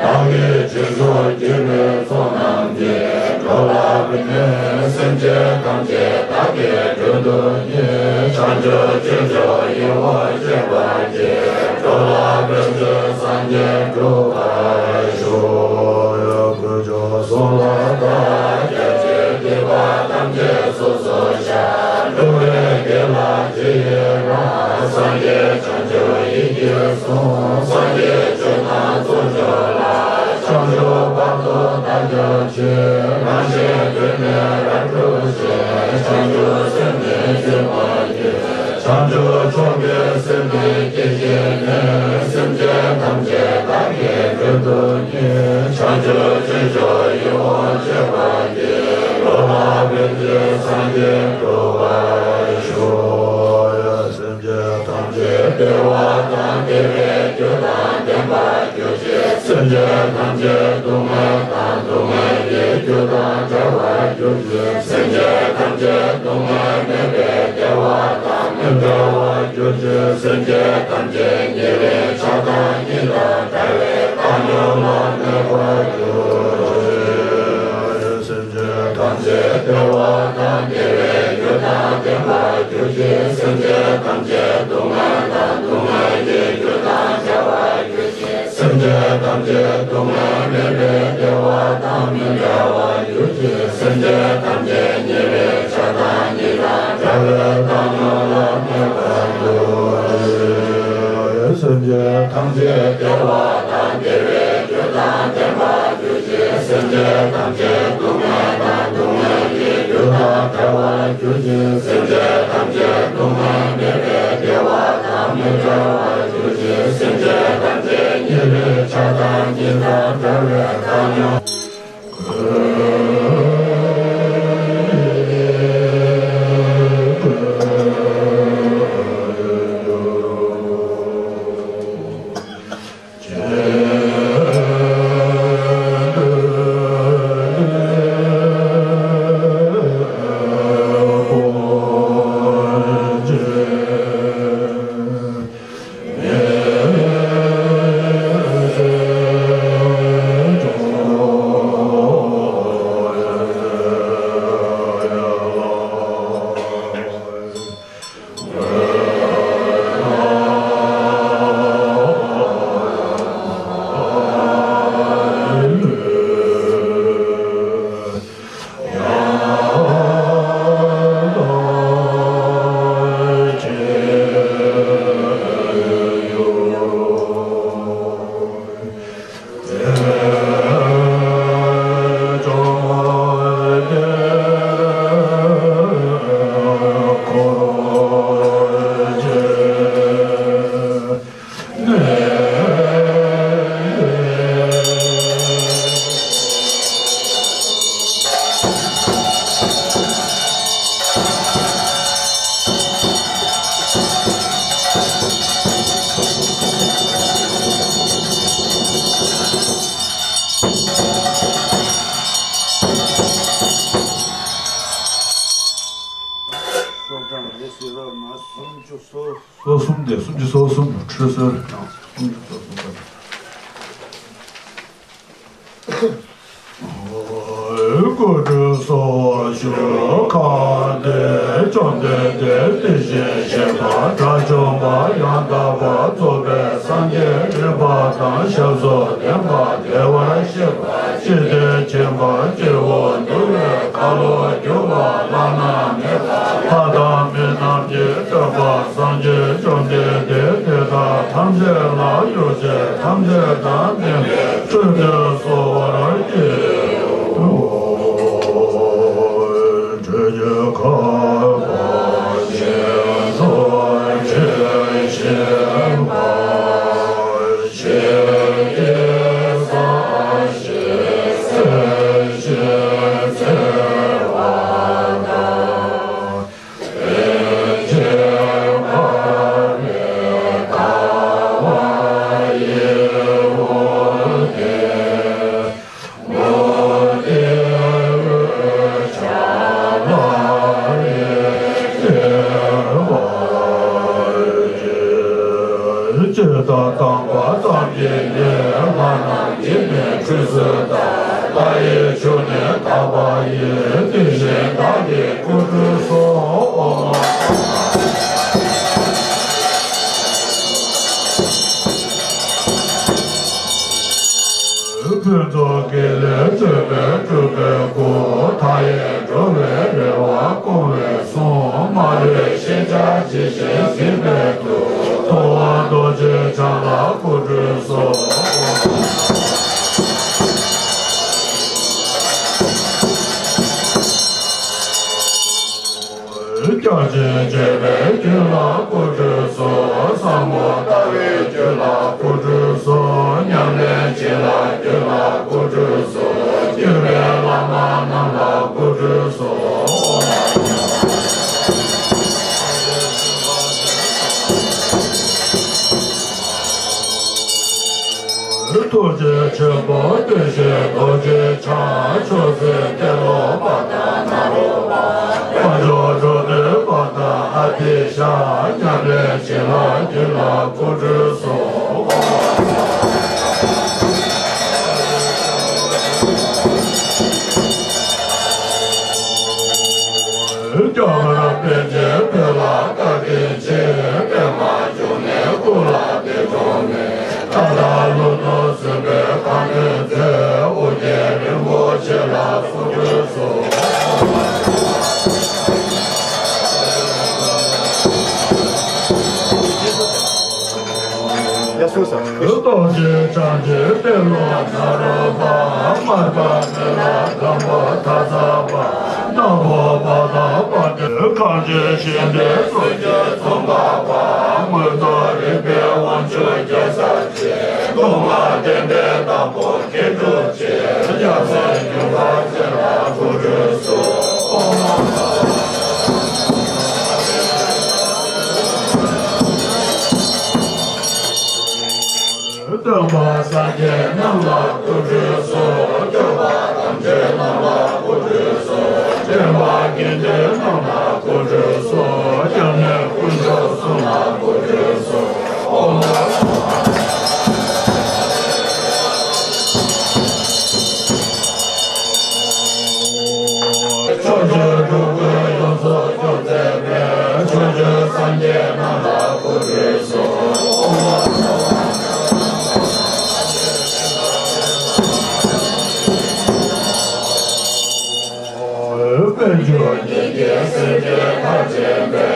བདག་གིས་སྦྱིན་སོགས་བགྱིས་པའི་ཚོགས་རྣམས་ཀྱིས། འགྲོ་ལ་ཕན་ཕྱིར་སེམས་ཅན་ཐམས་ཅད་བདག་གིས་སྒྲོལ་དུ་བགྱི། བྱང་ཆུབ་སྤྱོད་མཆོག་ཡིད་འོང་སྤྱད་པར་བགྱི། འགྲོ་ལ་ཕན་ཕྱིར་སངས་རྒྱས་འགྲུབ་པར་ཤོག། དཀོན་མཆོག་གསུམ་ལ་བདག་སྐྱབས་མཆི། སྡིག་པ་ཐམས་ཅད་སོ་སོར་བཤགས། འགྲོ་བའི་དགེ་ལ་རྗེས་ཡི་རང་། སངས་རྒྱས་བྱང་ཆུབ་ཡིད་ཀྱིས་བཟུང་། སངས་རྒྱས་ཆོས་དང་ཚོགས་མཆོག་ལ། བྱང་ཆུབ་བར་དུ་བདག་སྐྱབས་མཆི། རང་གཞན་གདོད་ནས་རབ་བསྒྲུབས་ཤིང་། བྱང་ཆུབ་སེམས་ནི་བརྗེད་པར་གྱིས། བྱང་ཆུབ་མཆོག་གི་སེམས་ནི་བསྐྱེད་བགྱིས་ནས། སེམས་ཅན་ཐམས་ཅད་བདག་གིས་སྒྲོལ་དུ་བགྱི། བྱང་ཆུབ་སྤྱོད་མཆོག་ཡིད་འོང་སྤྱད་པར་བགྱི། འགྲོ་ལ་ཕན་ཕྱིར་སངས་རྒྱས་འགྲུབ་པར་ཤོག། སེམས་ཅན་ཐམས་ཅད་བདེ་བ་དང་བདེ་བའི་རྒྱུ་དང་ལྡན་པར་གྱུར་ཅིག། སེམས་ཅན་ཐམས་ཅད་སྡུག་བསྔལ་དང་སྡུག་བསྔལ་གྱི་རྒྱུ་དང་བྲལ་བར་གྱུར་ཅིག། སེམས་ཅན་ཐམས་ཅད་སྡུག་བསྔལ་མེད་པའི་བདེ་བ་དང་མི་འབྲལ་བར་གྱུར་ཅིག། སེམས་ཅན་ཐམས་ཅད་ཉེ་བའི་ཆགས་སྡང་གཉིས་དང་བྲལ་བའི་བཏང་སྙོམས་ལ་གནས་པར་གྱུར་ཅིག། སེམས་ཅན་ཐམས་ཅད་བདེ་བ་དང་བདེ་བའི་རྒྱུ་དང་ལྡན་པར་གྱུར་ཅིག། སེམས་ཅན་ཐམས་ཅད་སྡུག་བསྔལ་དང་སྡུག་བསྔལ་གྱི་རྒྱུ་དང་བྲལ་བར་གྱུར་ཅིག། སེམས་ཅན་ཐམས་ཅད་སྡུག་བསྔལ་མེད་པའི་བདེ་བ་དང་མི་འབྲལ་བར་གྱུར་ཅིག། སེམས་ཅན་ཐམས་ཅད་ཉེ་བའི་ཆགས་སྡང་གཉིས་དང་བྲལ་བའི་བཏང་སྙོམས་ལ་གནས་པར་གྱུར་ཅིག། སེམས་ཅན་ཐམས་ཅད་བདེ་བ་དང་བདེ་བའི་རྒྱུ་དང་ལྡན་པར་གྱུར་ཅིག། སེམས་ཅན་ཐམས་ཅད་སྡུག་བསྔལ་དང་སྡུག་བསྔལ་གྱི་རྒྱུ་དང་བྲལ་བར་གྱུར་ཅིག། སེམས་ཅན་ཐམས་ཅད་སྡུག་བསྔལ་མེད་པའི་བདེ་བ་དང་མི་འབྲལ་བར་གྱུར་ཅིག། སེམས་ཅན་ཐམས་ཅད་ཉེ་བའི་ཆགས་སྡང་གཉིས་དང་བྲལ་བའི་བཏང་སྙོམས། སོ་སོ་གསུམ་དེ་སུམ་ཅུ་སོ་གསུམ་ཁྲུས་གསོལ་སུམ་ཅུ་སོ་གསུམ་པ། སྐུ་ཁྲུས་གསོལ་བར་ཞུ། ཁ་བདེ་བཅོམ་ལྡན་འདས་དེ་བཞིན་གཤེགས་པ་དགྲ་བཅོམ་པ་ཡང་དག་པར་རྫོགས་པའི་སངས་རྒྱས་རིག་པ་དང་ཞབས་སུ་ལྡན་པ་བདེ་བར་གཤེགས་པ་ཇི་ལྟར་མཁྱེན་པ་སྤྱི་བོར་འདུག་པའི་ཁ་ལོ་སྒྱུར་བ་བླ་ན་མེད་པ་ལྷ་དང་མི་རྣམས་ཀྱི་སྤྱོད་པ་སངས་རྒྱས་བཅོམ་ལྡན་འདས་དེ་དག་ཐམས་ཅད་ལ་གཡོ་བྱེད་ཐམས་ཅད་དང་ལྡན་པའི་ཁྲུས་ཏེ་གསོལ་བར་བགྱི། ཁྲུས་ཀྱི་ཁ་པར་ཞིང་སོགས་ཆོས་བཤད་པ། ཇི་ལྟར་བཏང་བ་ཙམ་གྱིས་ནི་ལྷ་རྣམས་ཀྱིས་ནི་ཁྲུས་གསོལ་ལྟར། ལྷ་ཡི་ཆོས་ནི་དག་པ་ཡིས། དེ་བཞིན་བདག་གིས་སྐུ་ཁྲུས་གསོལ། ཨོ་མ། ཕུན་ཚོགས་དགེ་ལེགས་སྤྱོད་པས་སྤྲུལ་པའི་སྐུ། མཐའ་ཡས་འགྲོ་བའི་རེ་བ་སྐོང་བའི་གསུང་། མ་ལུས་ཤེས་བྱ་ཇི་བཞིན་གཟིགས་པའི་མཐུ། ཐུབ་དབང་རྡོ་རྗེ་འཆང་ལ་སྐུ་ཁྲུས་གསོལ། སྐྱབས་སྦྱིན་བྱེད་པའི་རྒྱུད་ལ་སྐུ་ཁྲུས་གསོལ། ཟབ་མོ་ལྟ་བའི་རྒྱུད་ལ་སྐུ་ཁྲུས་གསོལ། ཉམས་ལེན་བྱེད་ལ་རྒྱུད་ལ་སྐུ་ཁྲུས་གསོལ། བརྒྱུད་པའི་བླ་མ་རྣམས་ལ་སྐུ་ཁྲུས་གསོལ། ཐུགས་རྗེ་ཆེན་པོ་བདེ་གཤེགས་རྡོ་རྗེ་འཆང་། མཆོག་སྲེད་ཏེ་ལོ་པ་དང་ནཱ་རོ་པ། དཀོན་མཆོག་འགྲོ་དོན་པ་དང་ཨ་ཏི་ཤ། ཉམས་ལེན་བྱེད་ལ་རྒྱུད་ལ་སྐུ་ཁྲུས་གསོལ། སྐྱབས་པར་པཎ་ཆེན་བོད་ལ་བཀའ་དྲིན་ཆེ། པདྨ་འབྱུང་གནས་སྐུ་ལ་འདས་གྲོངས་ནས། ད་ལྟ་ལྷོ་ནུབ་སྲིན་པོའི་ཁ་གནོན་མཛད། ཨོ་རྒྱན་རིན་པོ་ཆེ་ལ་སྐུ་ཁྲུས་གསོལ། རྡོ་རྗེ་འཆང་ཆེན་ཏེ་ལོ་ནཱ་རོ་པ། མར་པ་མི་ལ་སྒམ་པོ་ད་ཚ་པ། ནག་པོ་པ་དང་དཔལ་ལྡན་གངས་ཅན་ཞིང་དེར་སྲོལ་རྒྱུན་འཛོམས་པ་པ། མངོན་མཐོ་རིག་པའི་དབང་ཕྱུག་རྒྱལ་ཚབ་ཆེ། མདོ་སྔགས་བསྟན་པའི་བདག་པོ་མཁས་གྲུབ་ཆེ། སྐྱབས་སེམས་སྙིང་པོ་ཅན་ལ་སྐུ་ཁྲུས་གསོལ། སྟོན་པ་སངས་རྒྱས་རྣམས་ལ་སྐུ་ཁྲུས་གསོལ། སྐྱོབ་པ་དམ་ཅན་རྣམས་ལ་སྐུ་ཁྲུས་གསོལ། སྟོན་པ་དགེ་འདུན་རྣམས་ལ་སྐུ་ཁྲུས་གསོལ། སྐྱབས་གནས་དཀོན་མཆོག་གསུམ་ལ་སྐུ་ཁྲུས་གསོལ། ཨོ་མ། ཕྱོགས་བཅུའི་འགྲོ་ཀུན་ཡོངས་སུ་སྐྱོབ་མཛད་པའི། ཕྱོགས་བཅུའི་སངས་རྒྱས་རྣམས་ལ་སྐུ་ཁྲུས་གསོལ། ཨོ་མ། དཔལ་འབྱོར་ཉིད་ཀྱི་སེམས་ཅན་ཐམས་ཅད་པའི།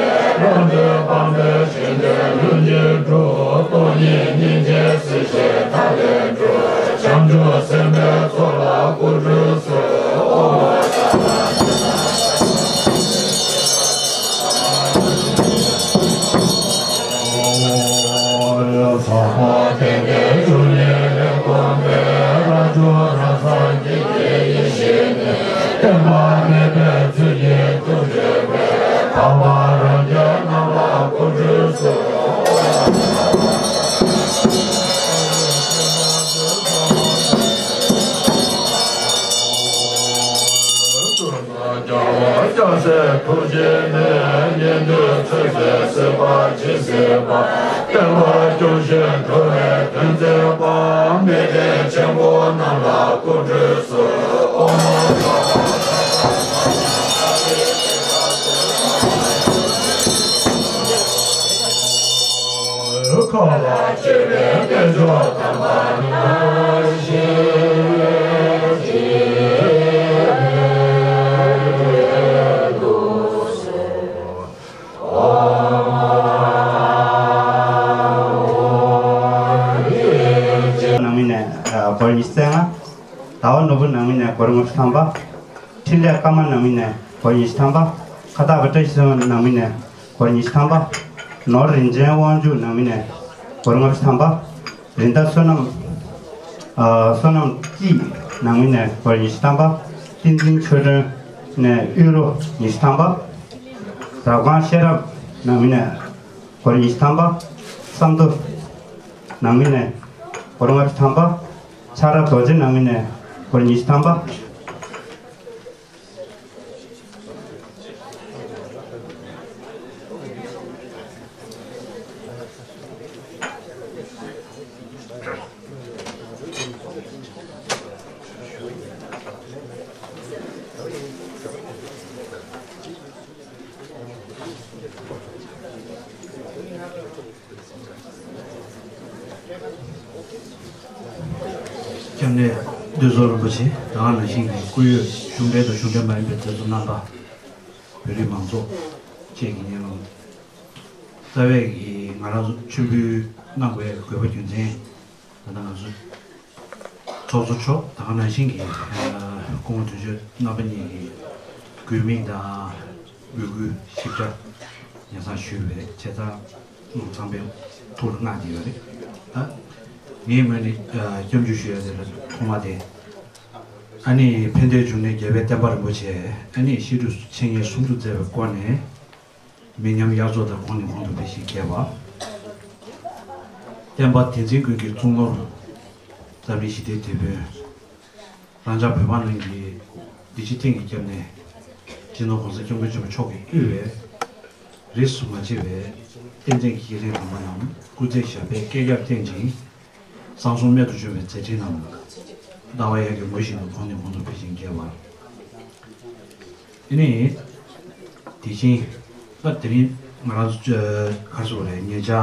རང་དོན་སྤངས་པའི་བཞེད་དོན་ལྷུན་གྱིས་གྲུབ། སྟོང་ཉིད་སྙིང་རྗེའི་སྲིད་ཞིའི་མཐའ་ལས་གྲོལ། བྱང་ཆུབ་སེམས་དཔའི་ཚོགས་ལ་སྐུ་ཁྲུས་གསོལ། ཨོ་མ། ཟབ་མོ་དོན་གྱི་བཅུ་གཉིས་ལས་བསྒོམས་པས། རང་བྱུང་རང་སངས་རྒྱས་ཀྱི་ཡེ་ཤེས་ནི། བརྟན་པ་མེད་པའི་ཚུལ་གྱིས་སྟོབས་བརྗོད་པའི། འཕགས་པ་རང་རྒྱལ་རྣམས་ལ་སྐུ་ཁྲུས་གསོལ། སྐྱོབ་སའི་ཐུགས་རྗེ་ནས། ཉན་ཐོས་ཚོལ་བའི་སྲིད་པ་ཇི་སྲིད་པ། བསྟན་པ་སྐྱོང་ཞིང་འགྲོ་བའི་དོན་མཛད་པ། མི་ལྡན་ཆེན་པོ་རྣམས་ལ་སྐུ་ཁྲུས་གསོལ། ཨོཾ། ཁ་ལ་ཆེ་བའི་དཀོན་མཆོག་དམ་པ་ནང་བཞིན། ནང་མི་ནས་སྒོར་ཉི་ཤུ་རྩ་ལྔ། ཟླ་བ་ནོར་བུ་ནང་མི་ནས་སྒོར་ལྔ་བཅུ་ཐམ་པ། འཕྲིན་ལས་ཀརྨ་ནང་མི་ནས་སྒོར་ཉི་ཤུ་ཐམ་པ། ཁ་བཏགས་པ་བཀྲ་ཤིས་སོལ་ནང་མི་ནས་སྒོར་ཉི་ཤུ་ཐམ་པ། ནོར་རིན་ཆེན་དབང་ཕྱུག་ནང་མི་ནས་སྒོར་ལྔ་བཅུ་ཐམ་པ། རིན་ཟླ་བསོད་ནམས། ཨ། བསོད་ནམས་སྐྱིད་ནང་མི་ནས་སྒོར་ཉི་ཤུ་ཐམ་པ། བསྟན་འཛིན་ཆོས་སྒྲོན་ནས་དབུལ་རོགས་ཉི་ཤུ་ཐམ་པ། རབ་སྒང་ཤེས་རབ་ནང་མི་ནས་སྒོར་ཉི་ཤུ་ཐམ་པ། བསམ་མདོ་ནང་མི་ནས་སྒོར་ལྔ་བཅུ་ཐམ་པ། ཆ་ར་རྡོ་རྗེ་ནང་མི་ནས་སྒོར་ཉི་ཤུ་ཐམ་པ། སྐྱབས་གནས་བསྟོད་གསོལ་རིན་པོ་ཆེ། ད་ག་ནང་བཞིན་གྱི་སྐུ་ཡོད་གཞུང་འབྲེལ་དང་གཞུང་འབྲེལ་མ་ཡིན་པའི་མཛད་གཙོ་རྣམ་པ། བོད་རིགས་མང་ཚོགས་བཅས་ཀྱི་སྙན་ལམ། རྩ་བའི་གི་ང་རང་ཚོ་མཆོད་འབུལ་གནང་དགོས་པའི་དགོས་པ་རྒྱུ་མཚན། ད་ལྟ་ང་ཚོ་ཚོགས་གཙོ་མཆོག་ད་ག་ནང་བཞིན་གྱི་སྐུ་ངོ་དོན་གཅོད་རྣམ་པ་གཉིས་ཀྱི་དགོས་དམིགས་དང་འབོད་སྐུལ་ཞིབ་ཕྲ་ཉེ་སང་ཞུས་པའི་བྱས་ཙང་ཚང་མས་ཐུགས་ལ་མངའ་བསྡད་ཡོད་རེད། ད་ངའི་ངོས་ནས་སྐྱབས་འཇུག་ཞུ་ཡ་དེ་ལ་ཐོག་མ་དེ། ཨ་ནི་ཕན་བདེའི་འབྱུང་གནས་རྒྱལ་བའི་བསྟན་པ་རིན་པོ་ཆེ། ཨ་ནི་བཤད་སྒྲུབ་འཆད་ཉན་ཟུང་དུ་མཛད་པའི་སྒོ་ནས། མི་ཉམས་དབྱར་མཚོ་ལྟར་གོང་ནས་གོང་དུ་འཕེལ་ཞིང་རྒྱས་པ། བསྟན་པ་དེ་འཛིན་ཀུན་གྱི་གཙུག་ནོར། འཛམ་གླིང་ཞི་བདེའི་དེད་དཔོན། རང་ཅག་བོད་འབངས་རྣམས་ཀྱི་བདེ་སྐྱིད་སྟེང་གི་སྐྱབས་གནས། སྤྱི་ནོར་༸གོང་ས་༸སྐྱབས་མགོན་ཆེན་པོ་མཆོག་གིས་དབུས་པའི་རིས་སུ་མ་ཆད་པའི་བསྟན་འཛིན་གྱི་སྐྱེས་ཆེན་དམ་པ་རྣམས་སྐུ་ཚེ་ཞབས་པད་བསྐལ་བརྒྱར་བརྟན་ཅིང་། བསང་གསུམ་རྨད་དུ་བྱུང་བའི་མཛད་འཕྲིན་རྣམས་ལྟ་བ་ཡར་རྒྱས་ངོ་བཞིན་དུ་གོང་ནས་གོང་དུ་འཕེལ་ཞིང་རྒྱས་པ། ཨ་ནི། དེ་བཞིན། ད་དེ་རིང་ང་རང་ཚོ་ག་རེ་ཟེར་དགོས་རེད། ཉེ་ཆར།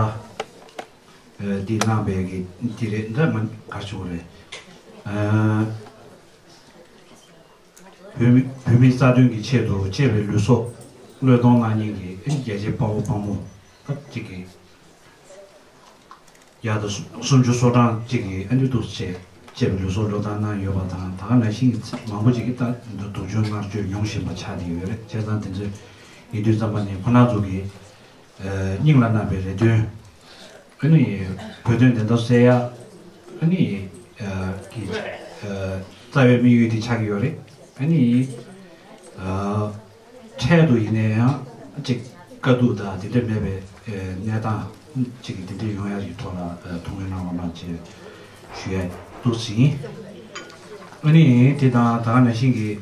འདི་གནང་བའི་གི་འདི་རེད། འདི་མ་ག་རེ་ཟེར་དགོས་རེད། བོད་མི་བོད་མིའི་རྩ་དོན་གྱི་ཆེད་དུ་གཅེས་པའི་ལུས་སྲོག་བློས་གཏོང་གནང་མཁན་གྱི་ཨ་ནི་རྒྱལ་གཅེས་དཔའ་བོ་དཔའ་མོ་ད་གཅིག་གི་ཡག་དང་སུམ་ཅུ་སོ་གྲངས་གཅིག་གིས་ཨ་ནི་འདུག་སེ་བྱས་པའི་ལུས་སྲོག་བློས་བཏང་གནང་ཡོད་པ་དང་། ད་ག་ནང་བཞིན་གྱི་མང་པོ་ཅིག་གིས་ད་འདུག་སྡུག་སྦྱོང་མནར་གཅོད་མྱོང་བཞིན་པ་ཆགས་བསྡད་ཡོད་རེད། བྱས་ཙང་དེ་ཚོ་ཡིན་དུས་ཙམ་པ་ནས་ཁོང་རྣམ་ཚོ་གི་སྙིང་ལ་བརྣག་པའི་རེ་འདུན། ཨ་ནི་བོད་དོན་བདེན་མཐའ་གསལ་ཡ། ཨ་ནི་གི་རྩ་བའི་དམིགས་ཡུལ་དེ་ཆགས་ཀྱི་ཡོད་རེད། ཨ་ནི། འཕྲལ་དུ་ཡིན་ན་ཡང་ཅིག་དཀའ་སྡུག་དང་དེ་འདྲ་མེད་པའི་གནས་སྟངས་ཅིག་གི་དེ་འདྲ་ཡོང་ཡ་གི་ཐོག་ལ་ཐུགས་སྨོན་གནང་རོགས་གནང་ཅེས་ཞུ་ཡ་འདུག་ཟིན། ཨ་ནི་དེ་དང་ད་ག་ནང་བཞིན་གྱི་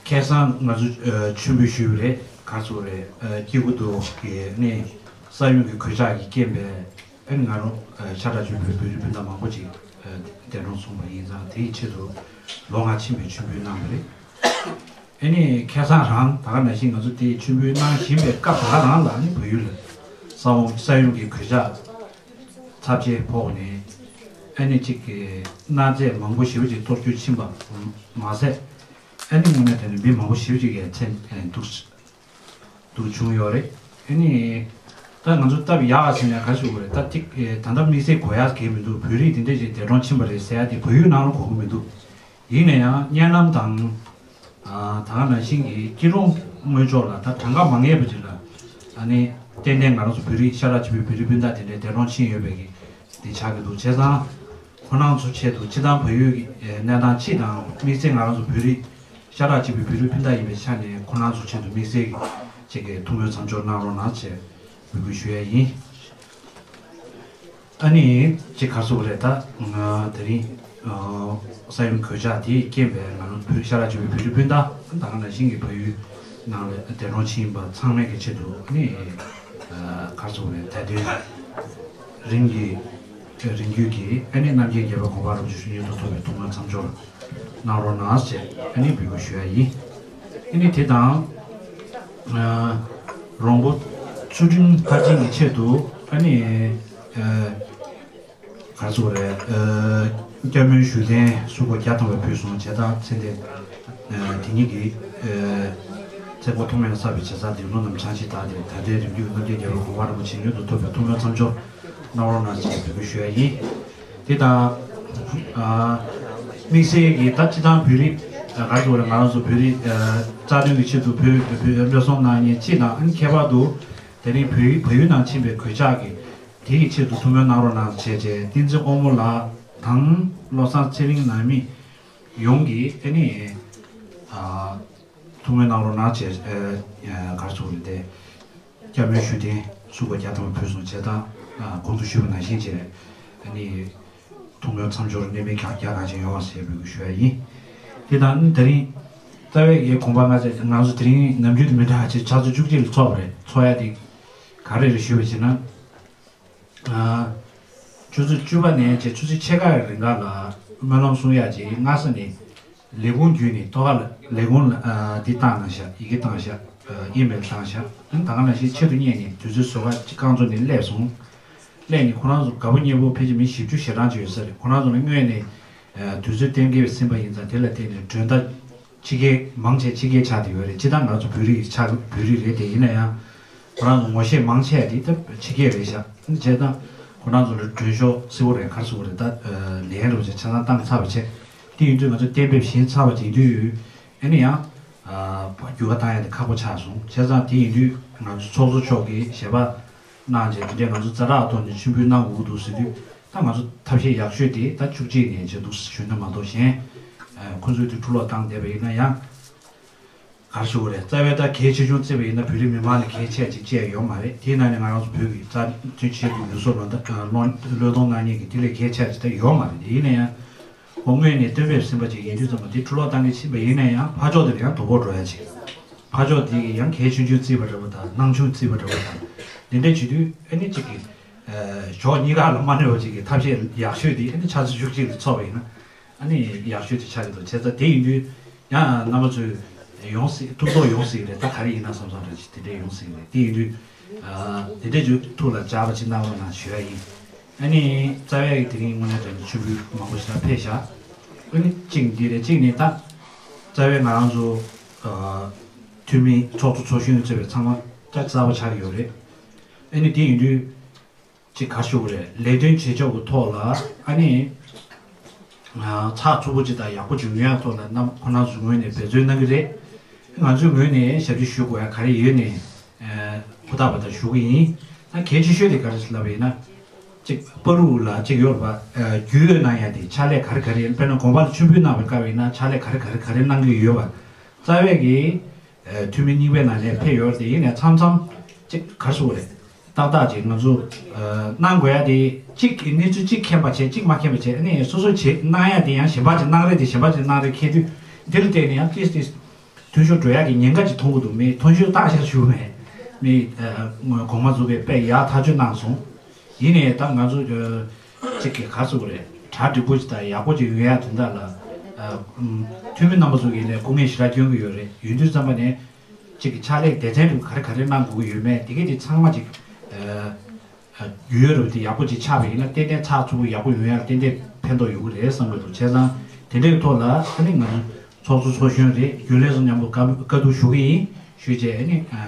ཁ་སང་ང་ཚོ་མཆོད་འབུལ་ཞུས་པ་རེད། ག་ཚོད་རེད། སྐྱེ་རྒུ་མདོ་གི་ནས་ས་ཡོམ་གྱི་གོད་ཆག་གི་རྐྱེན་པས། ཨ་ནི་ང་རང་ཤ་ཁྲག་གཅིག་པའི་བོད་རིགས་སྤུན་ཟླ་མང་པོ་ཅིག་འདས་གྲོངས་སོང་བ་ཡིན་ཙང་། དེའི་ཆེད་དུ་ལོ་ལྔ་ཕྱིན་པའི་མཆོད་འབུལ་གནང་བ་རེད། ཨ་ནི་ཁ་སང་རང་ད་ག་ནང་བཞིན་ང་ཚོ་དེའི་མཆོད་འབུལ་གནང་བཞིན་པའི་སྐབས་དེ་ག་རང་ལ་ཨ་ནི་བལ་ཡུལ་ལ་ས་འོག་ས་ཡོམ་གྱི་གོད་ཆག་ཚབས་ཆེ་ཕོག་ནས། ཨ་ནི་གཅིག་གི་གནའ་རྫས་མང་པོ་ཞེ་པོ་ཅིག་གཏོར་སྐྱོན་ཕྱིན་པ་མ་ཟད། ཨ་ནི་དངོས་གནས་དྲང་གནས་མི་མང་པོ་ཞེ་པོ་ཅིག་ཡ་མཚན་འདུག་དུ་བྱུང་ཡོད་རེད། ཨ་ནི། ད་ང་ཚོ་སྟབས་ཡག་ཟེར་ནས་ག་ཞུ་དགོས་རེད། ད་ཐིག་ད་ལྟ་དམིགས་བསལ་གོ་ཡག་གང་མི་འདུག་བོད་རིགས་དེ་འདྲ་ཞིག་འདས་གྲོངས་ཕྱིན་པ་རེད་ཟེར་ཡ་དེ་བལ་ཡུལ་ནང་ལ་གོ་གི་མི་འདུག་ཡིན་ན་ཡང་བརྙན་ལམ་དང་། ད་ག་ནང་བཞིན་གྱི་སྐྱིད་གྲོང་དངོས་ཕྱོགས་ལ་ད་གྲངས་ཀ་མ་ངེས་པ་ཅིག་ལ། ཨ་ནི། ཏན་ཏན་ང་རང་ཚོ་བོད་རིགས་ཤ་ཁྲག་གཅིག་པའི་བོད་རིགས་སྤུན་ཟླ་དེ་འདྲའི་འདས་གྲོངས་ཕྱིན་ཡོད་པའི་གི་དེ་ཆགས་ཀྱི་འདུག་བྱས་ཙང་། ཁོ་རང་ཚོ་ཆེད་དུ་སྤྱི་བཏང་བལ་ཡུལ་གྱི་གནས་སྟངས་སྤྱི་དང་དམིགས་བསལ་ང་རང་ཚོ་བོད་རིགས་ཤ་ཁྲག་གཅིག་པའི་བོད་རིགས་སྤུན་ཟླ་ཡིན་པའི་ཆ་ནས་ཁོ་རང་ཚོ་ཆེད་དུ་དམིགས་བསལ་གྱི་ཅིག་གི་ཐུགས་སྨོན་མཚམས་འཇོག་གནང་རོགས་གནང་ཞེས་འབོད་སྐུལ་ཞུ་ཡ་ཡིན། ཨ་ནི་ཅིག་ག་རེ་ཟེར་དགོས་རེད། ད་ང་དེ་རིང་ ཨ་ས་ཡོམ་གོད་ཆག་དེས་རྐྱེན་པས་ང་རང་བོད་ཤ་ལག་བྱུང་བའི་བོད་རིགས་སྤུན་ཟླ་ད་ག་ནང་བཞིན་གྱི་བལ་ཡུལ་ནང་ལ་འདས་གྲོངས་ཕྱིན་པ་ཚང་མའི་གི་ཆེད་དུ་ནི་ཨ་གར་སོང་བའི་དད་ལྡན་རིམ་གྱིས་རིམ་བརྒྱུད་ཀྱིས་ཨ་ནི་རྣམ་རྒྱལ་རྒྱལ་པོ་གོང་མ་རིན་པོ་ཆེ་མཆོག་མྱུར་དུ་ཐུབ་པའི་ཐུགས་སྨོན་མཚམས་སྦྱོར་གནང་རོགས་གནང་ཞེས་ཨ་ནི་འབོད་སྐུལ་ཞུ་ཡ་ཡིན། ཨ་ནི་དེ་དང་ཨ་རོང་པོ་ཚུལ་ཁྲིམས་ཕར་ཕྱིན་གྱི་ཆེད་དུ་ཨ་ནི་ཨ་ག་རེ་ཟེར་དགོས་རེད། ཨ་སྐྱབས་མོས་ཞུ་རྟེན་གཟུགས་སྐུ་བརྒྱ་ཐམ་པ་ཕུལ་སོང་བྱས་ཙང་ཚེ་འདས་ཨ་དེ་ཉིད་ཀྱི་ཨ་ཚེ་འཁོར་ཐོག་མེད་ལ་བསགས་པའི་བྱས་ཙང་བདེ་སྡུག་རྣམས་བྱང་ཞིང་དག་སྟེ་ད་ལྟའི་རིམ་བརྒྱུད་རྣམ་རྒྱལ་རྒྱལ་པོ་གོང་མ་རིན་པོ་ཆེ་མྱུར་དུ་ཐུབ་པའི་ཐུགས་སྨོན་མཚམས་སྦྱོར་གནང་རོགས་གནང་ཞེས་འབོད་སྐུལ་ཞུ་ཡ་ཡིན། དེ་དང་ཨ་དམིགས་བསལ་གྱི་ད་སྤྱི་བཏང་བོད་རིགས་ཨ་ག་རེ་ཟེར་དགོས་རེད། ང་རང་ཚོ་བོད་རིགས་ཨ་རྩ་དོན་གྱི་ཆེད་དུ་བོད་བོད་བློས་སློང་གནང་མཁན་སྤྱི་དང་ཨ་ནི་ཁྱད་པར་དུ་དེ་རིང་བལ་ཡུལ་བལ་ཡུལ་ནང་ཕྱིན་པའི་གོད་ཆག་གི་དེ་ཡི་ཆེད་དུ་ཐུགས་སྨོན་གནང་རོགས་གནང་བྱས་རྗེས་བསྟན་འཛིན་དབང་མོ་ལགས་དང་བློ་བཟང་ཚེ་རིང་ནང་མི་ཡོངས་ཀྱིས་ཨ་ནི་ཨ་ཐུགས་སྨོན་གནང་རོགས་གནང་བྱས་ཨ་གར་ཚུགས་རེད་དེ། སྐྱབས་མོས་ཞུ་རྟེན་གཟུགས་སྐུ་བརྒྱ་ཐམ་པ་ཕུལ་སོང་བྱས་ཙང་ཨ་གོང་དུ་ཞུས་པ་ནང་བཞིན་བྱས་ཨ་ནི་ཐུགས་སྨོན་མཚམས་སྦྱོར་གནད་སྨིན་རྒྱ་རྒྱ་གང་ཅན་ཡོང་བ་ཞེས་འབོད་སྐུལ་ཞུ་ཡ་ཡིན། དེ་དང་ཨ་ནི་དེ་རིང་རྩ་བའི་གི་དགོངས་པ་ང་ཚོ་ང་ཚོ་དེ་རིང་ནམ་རྒྱུན་དང་མི་འདྲ་བ་ཅིག་ཆུ་ཚོད་བཅུ་གཅིག་ལ་ཚོགས་པ་རེད། ཚོགས་ཡ་དེ་ག་རེ་རེད་ཞུས་པ་བྱས་ན། ཨ་ཆུ་ཚོད་བཅུ་པ་ནས་བྱས་ཆུ་ཚོད་ཕྱེད་ཀ་གི་རིང་ག་ལ་སྨོན་ལམ་གསུང་ཡག་ཅིག་སྔ་ས་ནས་ལས་ཁུངས་བརྒྱུད་ནས་ཐོག་ཁ་ལ་ལས་ཁུངས་ལ་ཨ་འདི་བཏང་གནང་ཤག་ཡི་གེ་བཏང་ཤག་ཨ་ཨི་མེལ་བཏང་ཤག་ཨ་ནི་ད་ག་ནང་བཞིན་ཆེད་དུ་གཉེར་ནས་དུས་ཚོད་བཟོ་ག་ཅིག་རྐང་བཙུགས་ནས་སླེབས་སོང་། སླེབས་ནས་ཁོ་རང་ཚོ་དགའ་པོ་མཉེས་པོ་ཕལ་ཆེར་མི་བཞི་བཅུ་ཞེ་གྲངས་ཅིག་ཡོད་ས་རེད། ཁོ་རང་ཚོ་ལ་སྔོན་ནས་ཨ་དུས་ཚོད་གཏན་འཁེལ་བ་ཟིན་པ་ཡིན་ཙང་དེ་ལ་བརྟེན་ནས་མགྲོན་བརྡ་ཕྱི་རྒྱལ་མང་ཆེ་ཕྱི་རྒྱལ་ཆགས་བསྡད་ཡོད་རེད། སྤྱིར་བཏང་ང་ཚོ་བོད་རིགས་ཆགས་བོད་རིགས་རེད་དེ། ཡིན་ན་ཡང་ཁོ་རང་ཚོ་ངོ་ཤེས་མང་ཆེ་དེ་ད་ཕྱི་རྒྱལ་རེད་ཤག་ཨ་ནི་བྱས་ཙང་ཁོ་རང་ཚོ་ལ་མགྲོན་ཤོག་གསལ་པོ་རེད། ག་རེ་ཟེར་དགོས་རེད། ད་ལན་རེ་བ་ཅིག་ཆ་ཚང་བཏང་ཚར་བ་བྱས། དེ་ཡིན་དུས་ང་ཚོ་གཏན་འབེབས་གཞན་ཚར་བ་དེ་ཡིན་དུས་ཨ་ནི་ཡང་ཨ་འགྱུར་བ་བཏང་ཡ་དེ་ཁག་པོ་ཆགས་སོང་། བྱས་ཙང་དེ་ཡིན་དུས་ང་ཚོ་ཚོགས་གཙོ་མཆོག་གིས་ཞལ་པར་གནང་རྗེས་དེ་འདྲའི་ང་ཚོ་ཛ་དྲག་ཐོག་ནས་མཆོད་འབུལ་གནང་དགོས་འདུག་ཟེར་དུས། ད་ང་ཚོ་ཐབས་ཤེས་ཡག་ཤོས་དེ་ད་བཅུ་གཅིག་ནས་བྱས་འདུག་ཞུས་ན་མ་གཏོགས་གཞན་ཁོ་ཚོས་དེ་འཁྲུག་ལོག་བཏང་བསྡད་པ་ཡིན་ན་ཡང་ག་རེ་ཞུ་དགོས་རེད། རྩ་བའི་ད་གལ་ཆེ་ཆུང་བརྩིས་པ་ཡིན་ན་བོད་རིགས་མི་མང་ལ་གལ་ཆེ་ཅིག་བྱས་ཡོད་མ་རེད། དེའི་ནང་ནས་ང་རང་ཚོ་བོད་ཀྱི་རྩ་དོན་ཆེད་དུ་ལུས་སྲོག་ལོ་ཟླ་ལོ་བློས་གཏོང་གནང་མཁན་གྱི་དེ་ལས་གལ་ཆེ་ཅིག་ད་ཡོད་མ་རེད། ཡིན་ན་ཡང་ཁོ་སྔོན་ནས་གཏན་འབེབས་ཟིན་པ་ཅིག་ཡིན་དུས་ཙམ་པ་དེ་འཁྲུག་ལོག་བཏང་གི་ཕྱིན་པ་ཡིན་ན་ཡང་ཕར་ཕྱོགས་དེ་ལ་ཡང་དོ་ཕོག་འགྲོ་ཡ་ཅིག་ཕར་ཕྱོགས་དེ་གི་ཡང་གལ་ཆུང་ཆུང་བརྩིས་པ་འདྲ་བོ་དང་སྣང་ཆུང་བརྩིས་པ་འདྲ་བོ་དང་དེ་འདྲ་བྱེད་དུས་ཨ་ནི་གཅིག་གི་ཨ་ཕྱོགས་གཉིས་ཀ་ལ་མ་གནོད་པ་ཅིག་གི་ཐབས་ཤེས་ཡག་ཤོས་དེ་ཨ་ནི་ཆུ་ཚོད་བཅུ་གཅིག་ལ་ཚོགས་པ་ཡིན་ན་ཨ་ནི་ཡག་ཤོས་དེ་ཆགས་ཀྱི་འདུག་བྱས་ཙང་དེ་ཡིན་དུས་ཡང་རྣམ་པ་ཚོས་ཡོང་སྲིད། ཐུགས་དོགས་ཡོང་སྲིད་རེད། ད་ག་རེ་ཡིན་ན་བསམ་བསམ་འདྲ་ཅིག་དེ་འདྲས་ཡོང་སྲིད་རེད། དེ་ཡིན་དུས་ཨ་དེ་འདྲས་ཅིག་ཐུགས་ལ་འཇགས་པ་ཅིག་གནང་རོགས་གནང་ཞུ་ཡ་ཡིན། ཨ་ནི་རྩ་བའི་དེ་རིང་དངོས་གནས་དྲང་གནས་མཆོད་འབུལ་མང་པོ་ཞིག་ཕེབས་བཞག་ཨ་ནི་གཅིག་འདི་རེད། གཅིག་ནི་ད་རྩ་བའི་ང་རང་ཚོ་ཨ་འཐུས་མི་ཚོགས་གཙོ་ཚོགས་གཞོན་གཙོས་པའི་ཚང་མ་ད་གསར་པ་ཆགས་ཡོད་རེད། ཨ་ནི་དེ་ཡིན་དུས་གཅིག་ག་རེ་ཞུ་དགོས་རེད། ལས་དོན་བྱེད་ཕྱོགས་ཀྱི་ཐོག་ལ་ཨ་ནི་ཨ་ཚགས་ཚུད་པོ་ཅིག་དང་ཡག་པོ་ཅིག་ཡོང་ཡག་ཐོག་ལ་རྣམ་ཁོ་རང་ཚོའི་ངོས་ནས་འབད་བརྩོན་གནང་གི་རེད། ང་ཚོའི་ངོས་ནས་ཞབས་ཕྱི་ཞུ་དགོས་ཡ་ག་རེ་ཡོད་ནས་ཨ་ཧུར་ཐག་པ་དང་ཞུ་གི་ཡིན། ད་གལ་ཆེ་ཤོས་དེ་ག་རེ་ལབ་པ་ཡིན་ན། གཅིག་བར་དུ་ལ་གཅིག་ཡོད་རེད་པ། ཨ་རྒྱུས་ཡོད་གནང་ཡ་དེ་ཕྱག་ལས་ག་རེ་ག་རེ། དཔེར་ན་དགོན་པ་ལ་མཆོད་འབུལ་གནང་བའི་སྐབས་ཡིན་ན་ཕྱག་ལས་ག་རེ་ག་རེ་ག་རེ་གནང་གི་ཡོད་པ། རྩ་བའི་གི་ཨ་འཐུས་མི་རྙིང་པའི་ནང་ནས་ཕེབས་ཡོད་རེད་དེ། ཡིན་ནའི་མཚམས་མཚམས་གཅིག་ག་རེ་ཞུ་དགོས་རེད། ཏག་ཏག་ཅིག་ང་ཚོ་ཨ་གནང་དགོས་ཡ་དེ་གཅིག་གི་གནས་ཚུལ་གཅིག་མཁྱེན་པ་བྱས་གཅིག་མ་མཁྱེན་པ་བྱས། ཨ་ནི་སོ་སོ་བྱེད་གནང་ཡ་དེ་ཡང་གཞན་པ་ཅིག་གནང་རེད་དེ། གཞན་པ་ཅིག་གནང་རེད་མཁྱེན་དུས་འདི་ལ་བརྟེན་ནས་ཡང་ཏིས་ཏིས་འཐུས་ཤོར་འགྲོ་ཡ་གི་ཉེན་ཁ་ཅིག་མཐོང་གི་འདུག་མི་མཐོང་ཆོས་བཏང་ཤག་ཞུ་མེད། མི་ཨ་གོང་མ་ཚོ་གིས་དཔེ་ཡག་ཐག་གཅོད་གནང་སོང་། ཡིན་ནའི་ད་ང་ཚོ་ཨ་གཅིག་གི་ག་རེ་ཟེར་དགོས་རེད། གྲ་འགྲིག་པོ་ཅིག་དང་ཡག་པོ་ཅིག་ཡོང་ཡ་དོན་དག་ལ་ཨ་ཨུམ་འཐུས་མི་རྣམ་པ་ཚོ་གིས་ནས་སྐུ་ངལ་ཞེ་དྲག་སྐྱོན་གྱི་ཡོད་རེད། ཡོད་དུས་ཙམ་པ་ནས་གཅིག་གི་ཕྱག་ལས་སྡེ་ཚན་དུ་ག་རེ་ག་རེ་གནང་དགོས་ཀྱི་ཡོད་མེད་དེ་གས་དེ་ཚང་མ་ཅིག་ཨ་ཨ་རྒྱུས་ཡོད་རུང་དེ་ཡག་པོ་ཅིག་ཆགས་པ་ཡིན་ན་ཏན་ཏན་ཚགས་ཚུད་པོ་ཡག་པོ་ཡོང་ཡ་ཏན་ཏན་ཕན་ཐོགས་ཡོང་གི་རེད་བསམ་གྱི་འདུག་བྱས་ཙང་དེ་འདྲའི་ཐོག་ལ་ཨ་ནི་ང་ཚོ་ཚོགས་གཙོ་ཚོགས་གཞོན་རེད། རྒྱུན་ལས་ཚོ་མཉམ་དུ་བཀའ་བཀའ་བསྡུར་ཞུ་གི་ཡིན། ཞུས་རྗེས་ཨ་ནི་ཨ་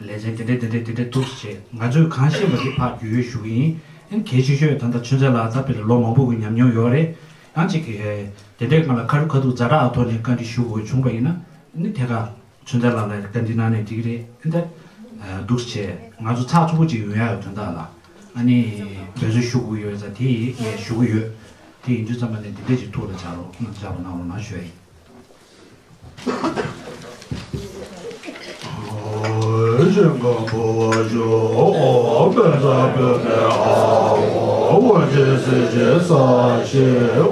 ལེ་ཚན་དེ་འདྲས་དེ་འདྲས་དེ་འདྲས་འདུག་ཟེར་ང་ཚོས་གང་ཤེས་པ་དེ་ཕར་བརྒྱུད་ཡོད་ཞུ་གི་ཡིན། ཨ་ནི་གལ་ཆེ་ཤོས་ད་ལྟ་ཆུ་ཚོད་ལ་ད་དཔེ་ལ་ལོ་མང་པོ་གི་ཉམས་མྱོང་ཡོད་རེད། ཡང་གཅིག་གི་དེ་འདྲའི་སྒང་ལ་ཁ་རུ་ཁ་ཐུག་ཛ་དྲག་ཐོག་ནས་བཀའ་འདྲི་ཞུ་དགོས་བྱུང་པ་ཡིན་ན་ཨ་ནི་ཐད་ཀར་ཆུ་ཚོད་ལ་ལ་བཀའ་འདྲི་གནང་ནས་འགྲིག་གི་རེད། ཨ་ནི་ད་འདུག་ཟེར་ང་ཚོ་ཚགས་ཚུད་པོ་ཅིག་ཡོང་ཡག་དོན་དག་ལ་ཨ་ནི་འབད་རྩོལ་ཞུ་དགོས་ཡོད་ཙང་དེ་ངས་ཞུ་གི་ཡོད། དེ་ཡིན་དུས་ཙམ་པ་ནས་འདི་འདྲས་ཅིག་ཐུགས་ལ་འཇགས་རོགས་གནང་འཇགས་པ་གནང་རོགས་གནང་ཞུ་ཡ་ཡིན། འོ་ཇི་སྲིད་ཞི་ས་ཞི་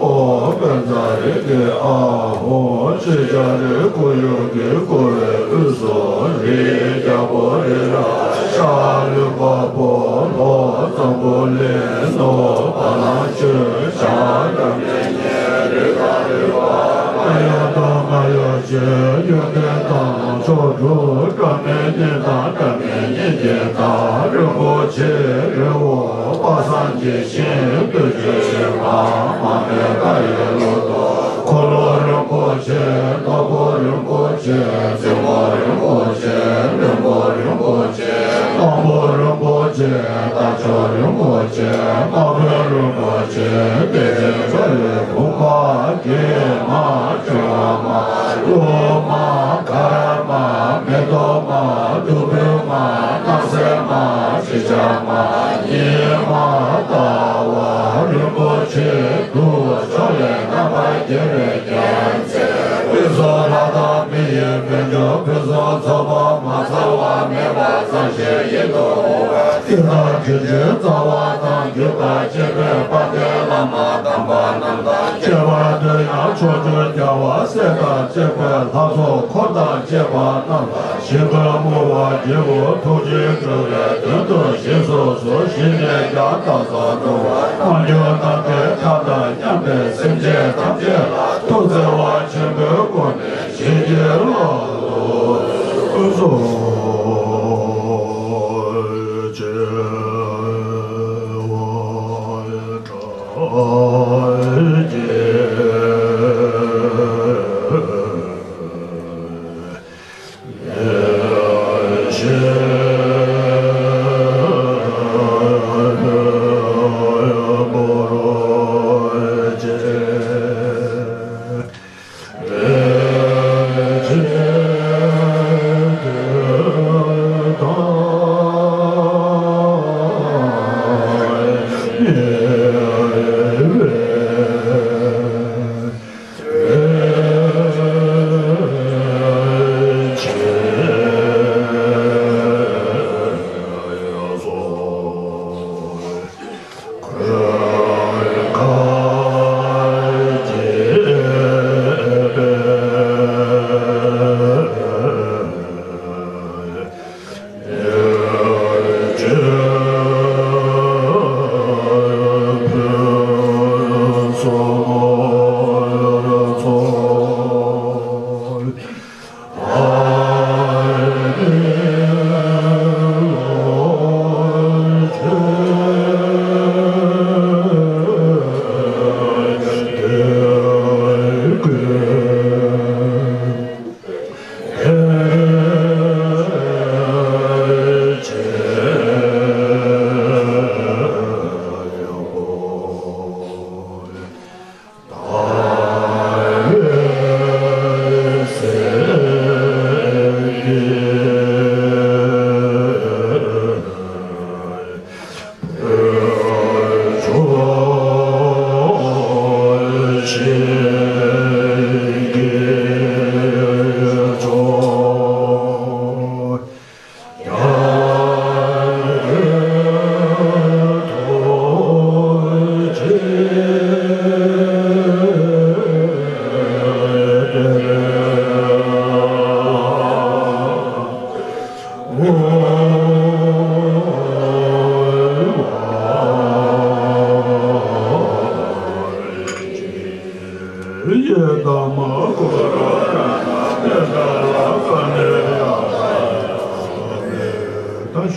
འོ་པན་ཛ་རི་གི་ཨ་ཧོ་ཤི་ཅ་རི་ཁོར་ཡུག་གི་བསྐོར་བའི་དབུས་སུ་རི་རྒྱལ་པོ་རི་རབ་ཤ་ལུས་པ་པོ་ལྷོ་འཛམ་བུ་གླིང་ནུབ་བ་ལང་སྤྱོད་བྱ་འགྲམ་ཡོད་དང་མ་ཡོད་ཅེས་ཡོན་ཏན་དང་ཕྱོགས་དྲུག་སྒྲ་མེད་གཉིས་དང་སྒྲ་མེད་གཉིས་ཀྱི་བདག་རིན་པོ་ཆེ་རི་བོ་དཔག་བསམ་གྱི་ཤིང་བདུད་ཀྱི་ཞིང་ཁམས་མ་མོའི་བཀའ་ཡི་ལོ་ཏོག་འཁོར་ལོ་རིན་པོ་ཆེ་ནོར་བུ་རིན་པོ་ཆེ་རྩེ་མོ་རིན་པོ་ཆེ་བློན་པོ་རིན་པོ་ཆེ་སྣམ་བུ་རིན་པོ་ཆེ་རྟ་མཆོག་རིན་པོ་ཆེ་དམག་དཔོན་རིན་པོ་ཆེ་བདེ་ཆེན་ཁྲོ་བོའི་བུམ་པ་གེ་མ་བྱེ་བ་མ་ཀླུ་མ་མཁར་མ་མེ་ཏོག་མ་བདུག་སྤོས་མ་སྣང་གསལ་མ་ཞི་ཆ་མ་ཉི་མ་ཟླ་བ་རིན་པོ་ཆེ་དུ་ཕྱོགས་ལས་རྣམ་པར་རྒྱལ་བའི་རྒྱལ་མཚན། དབུས་སུ་ལྷ་དང་མི་ཡི་དཔལ་འབྱོར་ཕུན་སུམ་ཚོགས་པ་མ་ཚང་བ་མེད་པ་ཙམ་ཞིག་ཡིན་དུ་འོང་བ། འདི་ལྟར་དྲིན་ཅན་རྩ་བ་དང་བརྒྱུད་པར་བཅས་པའི་དཔལ་ལྡན་བླ་མ་དམ་པ་རྣམས་དང་ཁྱད་པར་དུ་ཡང་ཕྱོགས་བཅུར་རྒྱལ་བ་སྲས་དང་བཅས་པའི་ལྷ་ཚོགས་འཁོར་དང་བཅས་པ་རྣམས་ལ་ཞིང་ཁམས་བསྔོ་བ་བརྒྱུད་པ་ཐུགས་རྗེའི་སྤྲུལ་པའི་དོན་དུ་ཞིང་སོ་སོར་ཞི་གནས་ཀྱང་དག་ས་འགྲོ་བ་མ་གྱུར་ནམ་མཁའི་མཐའ་དང་མཉམ་པའི་སེམས་ཅན་ཐམས་ཅད་ལ་ཐུགས་བརྩེ་བ་ཆེན་པོའི་སྒོ་ནས་བྱིན་གྱིས་བརླབ་ཏུ་གསོལ། ད་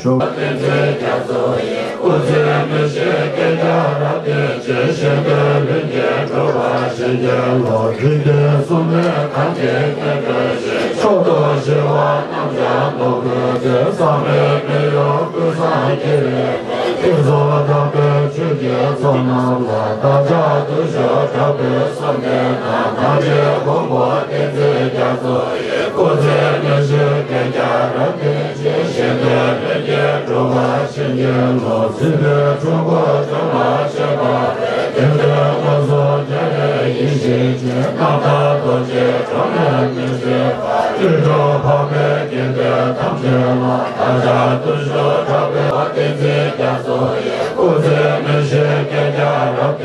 ཞོག་སྐུ་ཚེ་མི་ཤིགས་བསྐལ་བརྒྱར་རབ་བརྟན་ཅིང་། གཞན་དོན་ལྷུན་གྱིས་གྲུབ་པར་བྱིན་གྱིས་རློབས། རིགས་ལྡན་སྲུང་མས་གང་གིས་བསྟེན་པའི་ཞིང་། མཆོག་ཏུ་བཞེད་པ་རྣམས་ཀྱང་ནོར་བུའི་ཚལ། བསམ་པའི་མི་གཡོ་ཀུན་བཟང་ཁྱེད་རིག་པ། དེ་ཚོ་དམ་པའི་ཆོས་ཀྱི་ཚོགས་རྣམས་ལ། བདག་ཅག་བདུད་ཤོག་དྲག་པོའི་གསུམ་ལྡན་དང་། ཐམས་ཅད་མགོན་པོ་བསྟན་འཛིན་རྒྱ་མཚོ་ཡི། སྐུ་ཚེ་མི་ཤིགས་བསྐལ་བརྒྱར་རབ་བརྟན་ཅིང་། གཞན་དོན་ལྷུན་གྱིས་གྲུབ་པར་བྱིན་གྱིས་རློབས། སྲིད་པའི་འཁྲུལ་འཁོར་བཅོམ་པར་ཤེས་པ། དེང་འདིར་མངོན་སུམ་མཇལ་བའི་ཡིད་བཞིན་ཅན། རྣམ་དག་རྡོ་རྗེ་འགྲམ་ནས་མི་བཟོད་པ། སྲིད་འཁྲུག་འཕགས་མའི་དགེ་འདུན་ཐམས་ཅད་ལ། བདག་ཅག་བདུད་ཤོག་དྲག་པོའི་བསྟན་འཛིན་རྒྱ་མཚོ་ཡི། སྐུ་ཚེ་མི་ཤིགས་བསྐལ་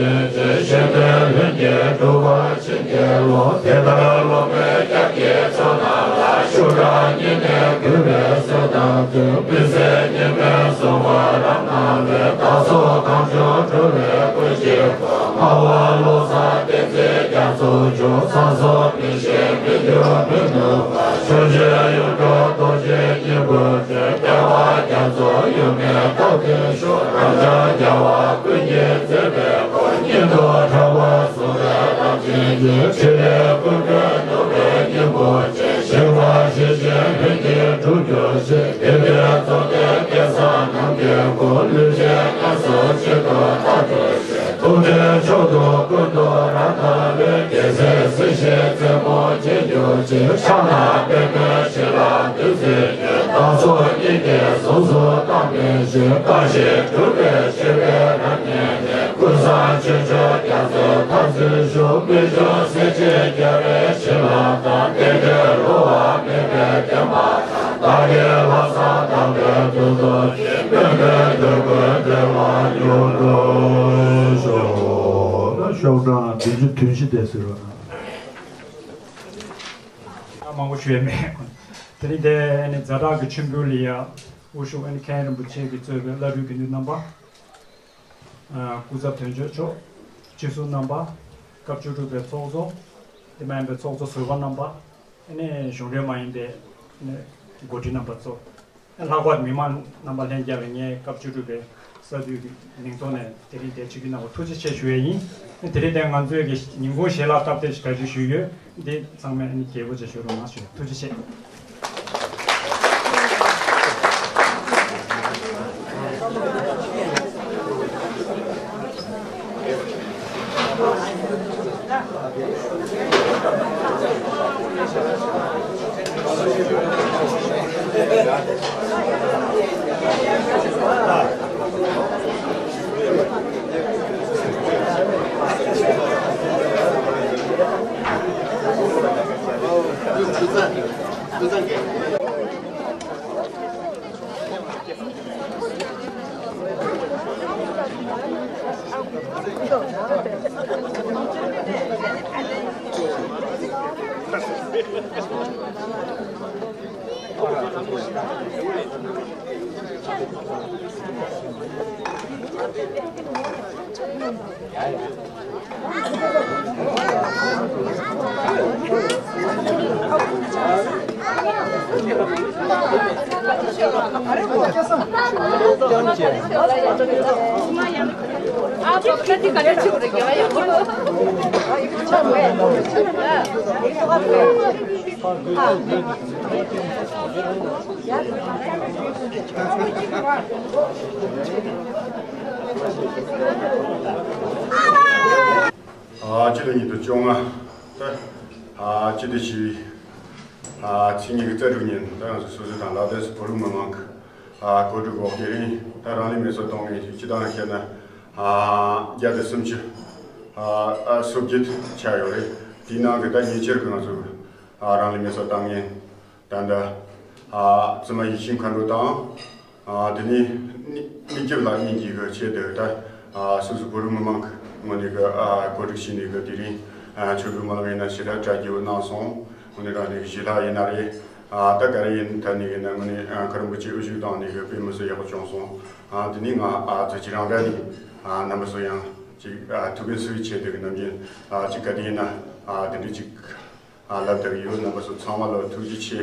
གཞན་དོན་ལྷུན་གྱིས་གྲུབ་པར་བྱིན་གྱིས་རློབས། དེ་ལྟར་སློབ་དཔོན་སྐྱབས་ཀྱི་ཚོགས་རྣམས་ལ། ཤུགས་དྲག་བསྙེན་གནས་གུས་པས་གསོལ་དང་བསྟུན། སྤུན་སྲིང་གཉེན་དཔོན་སྲུང་མ་རབ་རྣམས་ལས། བདག་སོགས་གང་བྱུང་སྒྲུབ་པའི་བཀོད་ཅིང་བསྔོ། སྨྲ་བ་བློ་བཟང་བསྟན་འཛིན་རྒྱ་མཚོ་མཆོག་ཚངས་སོགས་མི་ཤེས་མི་འགྱུར་མི་ནུབ་པ། ཆོས་རྗེ་གཡུ་སྒྲོན་རྡོ་རྗེའི་སྙིང་པོ་ཆེ། རྒྱལ་བ་རྒྱ་མཚོ་ཡུམ་གྱི་རྟགས་མཐུན་ཤོག་རབ་འབྱམས་རྒྱལ་བ་ཀུན་གྱི་མཛད་པའི་སྐུ། སྙན་དུ་གྲགས་པ་གསུང་བའི་རབ་བརྗིད་ཀྱི། ཕྲིན་ལས་ཀུན་གྱི་བསྡུ་བའི་སྙིང་པོ་ཆེ། ཞིང་དཔའ་བྱེད་བཞིན་ལྷུན་གྱིས་གྲུབ་གྱུར་ཅིག་དེ་ལྟར་རྫོགས་ལྡན་སྐལ་བཟང་ནམ་མཁའི་སྐུ། ལུས་ཅན་ངན་སོང་གཅིག་ཏུ་རྟག་ཏུ་བྱེད། ཐུགས་རྗེའི་མཆོག་ཏུ་ཀུན་ཏུ་རབ་དགའ་བའི། རྒྱལ་སྲས་སྲིད་ཞིའི་རྩེ་མོར་མཇལ་གྱུར་ཅིག་ཕྱག་ན་པདྨོའི་བྱིན་རླབས་བདུད་རྩིའི་རྒྱུན། བདག་སོགས་སྙིང་གའི་གཟུངས་སུ་བཏང་བའི་ཞིང་། བཀའ་བཞིན་སྒྲུབ་པའི་སྤྱོད་པའི་རབ་བརྙེས་ནས། ཀུན་བཟང་ཆོས་སྐྱོང་རྒྱ་མཚོའི་ཐབས་འཛིན་ཤོག་རྨད་བྱུང་སྲས་ཆེན་རྒྱལ་བའི་བྱིན་རླབས་དང་། བསྟན་འགྲོའི་རོལ་བ་མེད་པའི་བསྟན་པ་དང་། བདག་གི་ལྷག་བསམ་དམ་པའི་ཐུགས་རྟོག་བཞིན། སྨོན་པའི་འདོད་དགུའི་འབྲེལ་བ་མྱུར་དུ་ཤོག་ཤོག་གྲངས་བདུན་ཅུ་དོན་བཞི་དེ་ཟེར་བ། མང་པོ་ཞུ་ཡས་མེད། དེ་རིང་དེ་ནི་ཛ་དྲག་གི་མཆོད་འབུལ་ལ་ཡ་དབུ་བཞུགས་ཨ་ནི་མཁན་རིན་པོ་ཆེ་གིས་གཙོས་པའི་བླ་སྤྲུལ་དགེ་འདུན་རྣམ་པ། ཨ། སྐུ་ཚབ་དོན་གཅོད་མཆོག་སྤྱི་ཟུར་རྣམ་པ། སྐབས་བཅུ་དྲུག་པའི་ཚོགས་གཙོ། དེ་མ་ཡིན་པའི་ཚོགས་གཙོ་ཟུར་པ་རྣམ་པ། ཨ་ནི་གཞུང་འབྲེལ་མ་ཡིན་པའི་ཨ་ནི་འགོ་ཁྲིད་རྣམ་པ་ཚོ། ལྷག་པར་མི་མང་རྣམ་པ་ལྷན་རྒྱས་ལ་ངས་སྐབས་བཅུ་དྲུག་པའི་ས་འཐུས་ཀྱི་མིང་ཐོག་ནས་དེ་རིང་འདིར་ཆིབས་བསྒྱུར་གནང་བར་ཐུགས་རྗེ་ཆེ་ཞུ་ཡས་ཡིན། དེ་རིང་འདིར་ང་ཚོའི་གི་ཉིན་གུང་ཞལ་ལག་སྟབས་བདེ་ཞིག་གྲ་སྒྲིག་ཞུས་ཡོད། འདི་ཚང་མས་ཨ་ནི་རྒྱས་པོ་བྱས་ཞུ་རོགས་གནང་ཞུ། ཐུགས་རྗེ་ཆེ། ཨ། སྤྱི་ཟླ་ཉིས་སྟོང་བཅོ་ལྔ། ཨ། སྤྱི་ཟླ་བཞི་པའི། ཨ། ཚེས་ཉི་ཤུ་རྩ་དྲུག་ཉིན་ད་ང་ཚོ་སོ་སོའི་དང་ལ་དྭགས་བོད་རིགས་མི་མང་གི། ཨ། གོ་སྒྲིག་འོག་དེ་རིང་ད་རང་ལུས་མེ་སྲེག་བཏང་མཁན་སྤྱི་བཏང་བཤད་ན། ཨ། བརྒྱ་དང་སུམ་ཅུ། ཨ། ཨ། སོ་བརྒྱད་ཆགས་ཡོད་རེད། དེའི་ནང་གི་ད་ཉེ་ཆར་གི་ང་ཚོ། ཨ། རང་ལུས་མེ་སྲེག་བཏང་མཁན། ད་ལྟ། ཨ། བཙུན་མ་ཡེ་ཤེས་མཁའ་འགྲོ་དང་། ཨ། དེ་ནས་མི་མི་སྐྱབས་ལགས་གཉིས་ཀྱིས་གི་ཆེད་དུ་ད། ཨ། སོ་སོ་བོད་རིགས་མི་མང་གི་ངོས་ནས་གི། ཨ། གོ་སྒྲིག་བྱས་ནས་གི་དེ་རིང་། ཨ། མཆོད་འབུལ་སྨོན་ལམ་ཡིན་ན་ཞེ་དྲག་གྲ་རྒྱས་པོ་གནང་སོང་། དངོས་གནས་དྲང་གནས་གི་ཞལ་ལག་ཡིན་ན་རེད། ཨ། ད་ག་རེ་ཡིན་ཐད་ནས་ཡིན་ན་དངོས་གནས། ཨ། མཁན་རིན་པོ་ཆེ་དབུ་བཞུགས་བཏང་ནས་གི་དཔེ་མི་སྲིད་ཡག་པོ་བྱུང་སོང་། ཨ། དེ་ནས་ང་། ཨ། ཚོ་ཅི་རང་འདྲ་ནས། ཨ། རྣམ་པ་ཚོ་ཡང་ཅིག་ཨ། ཐུགས་ཕན་གསོས་ཆེད་དུ་གི་ནམ་རྒྱུན། ཨ། ཅིག་ག་དུས་ཡིན་ན། ཨ། དེ་འདྲ་ཅིག་ཨ། ལབ་བསྡད་ཡོད། རྣམ་པ་ཚོ་ཚང་མ་ལ་ཐུགས་རྗེ་ཆེ།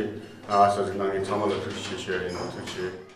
ཨ། གསན་གཟིགས་གནང་མཁན་ཚང་མ་ལ་ཐུགས་རྗེ་ཆེ་ཞུ་ཡ་ཡིན། ཐུགས་རྗེ་ཆེ།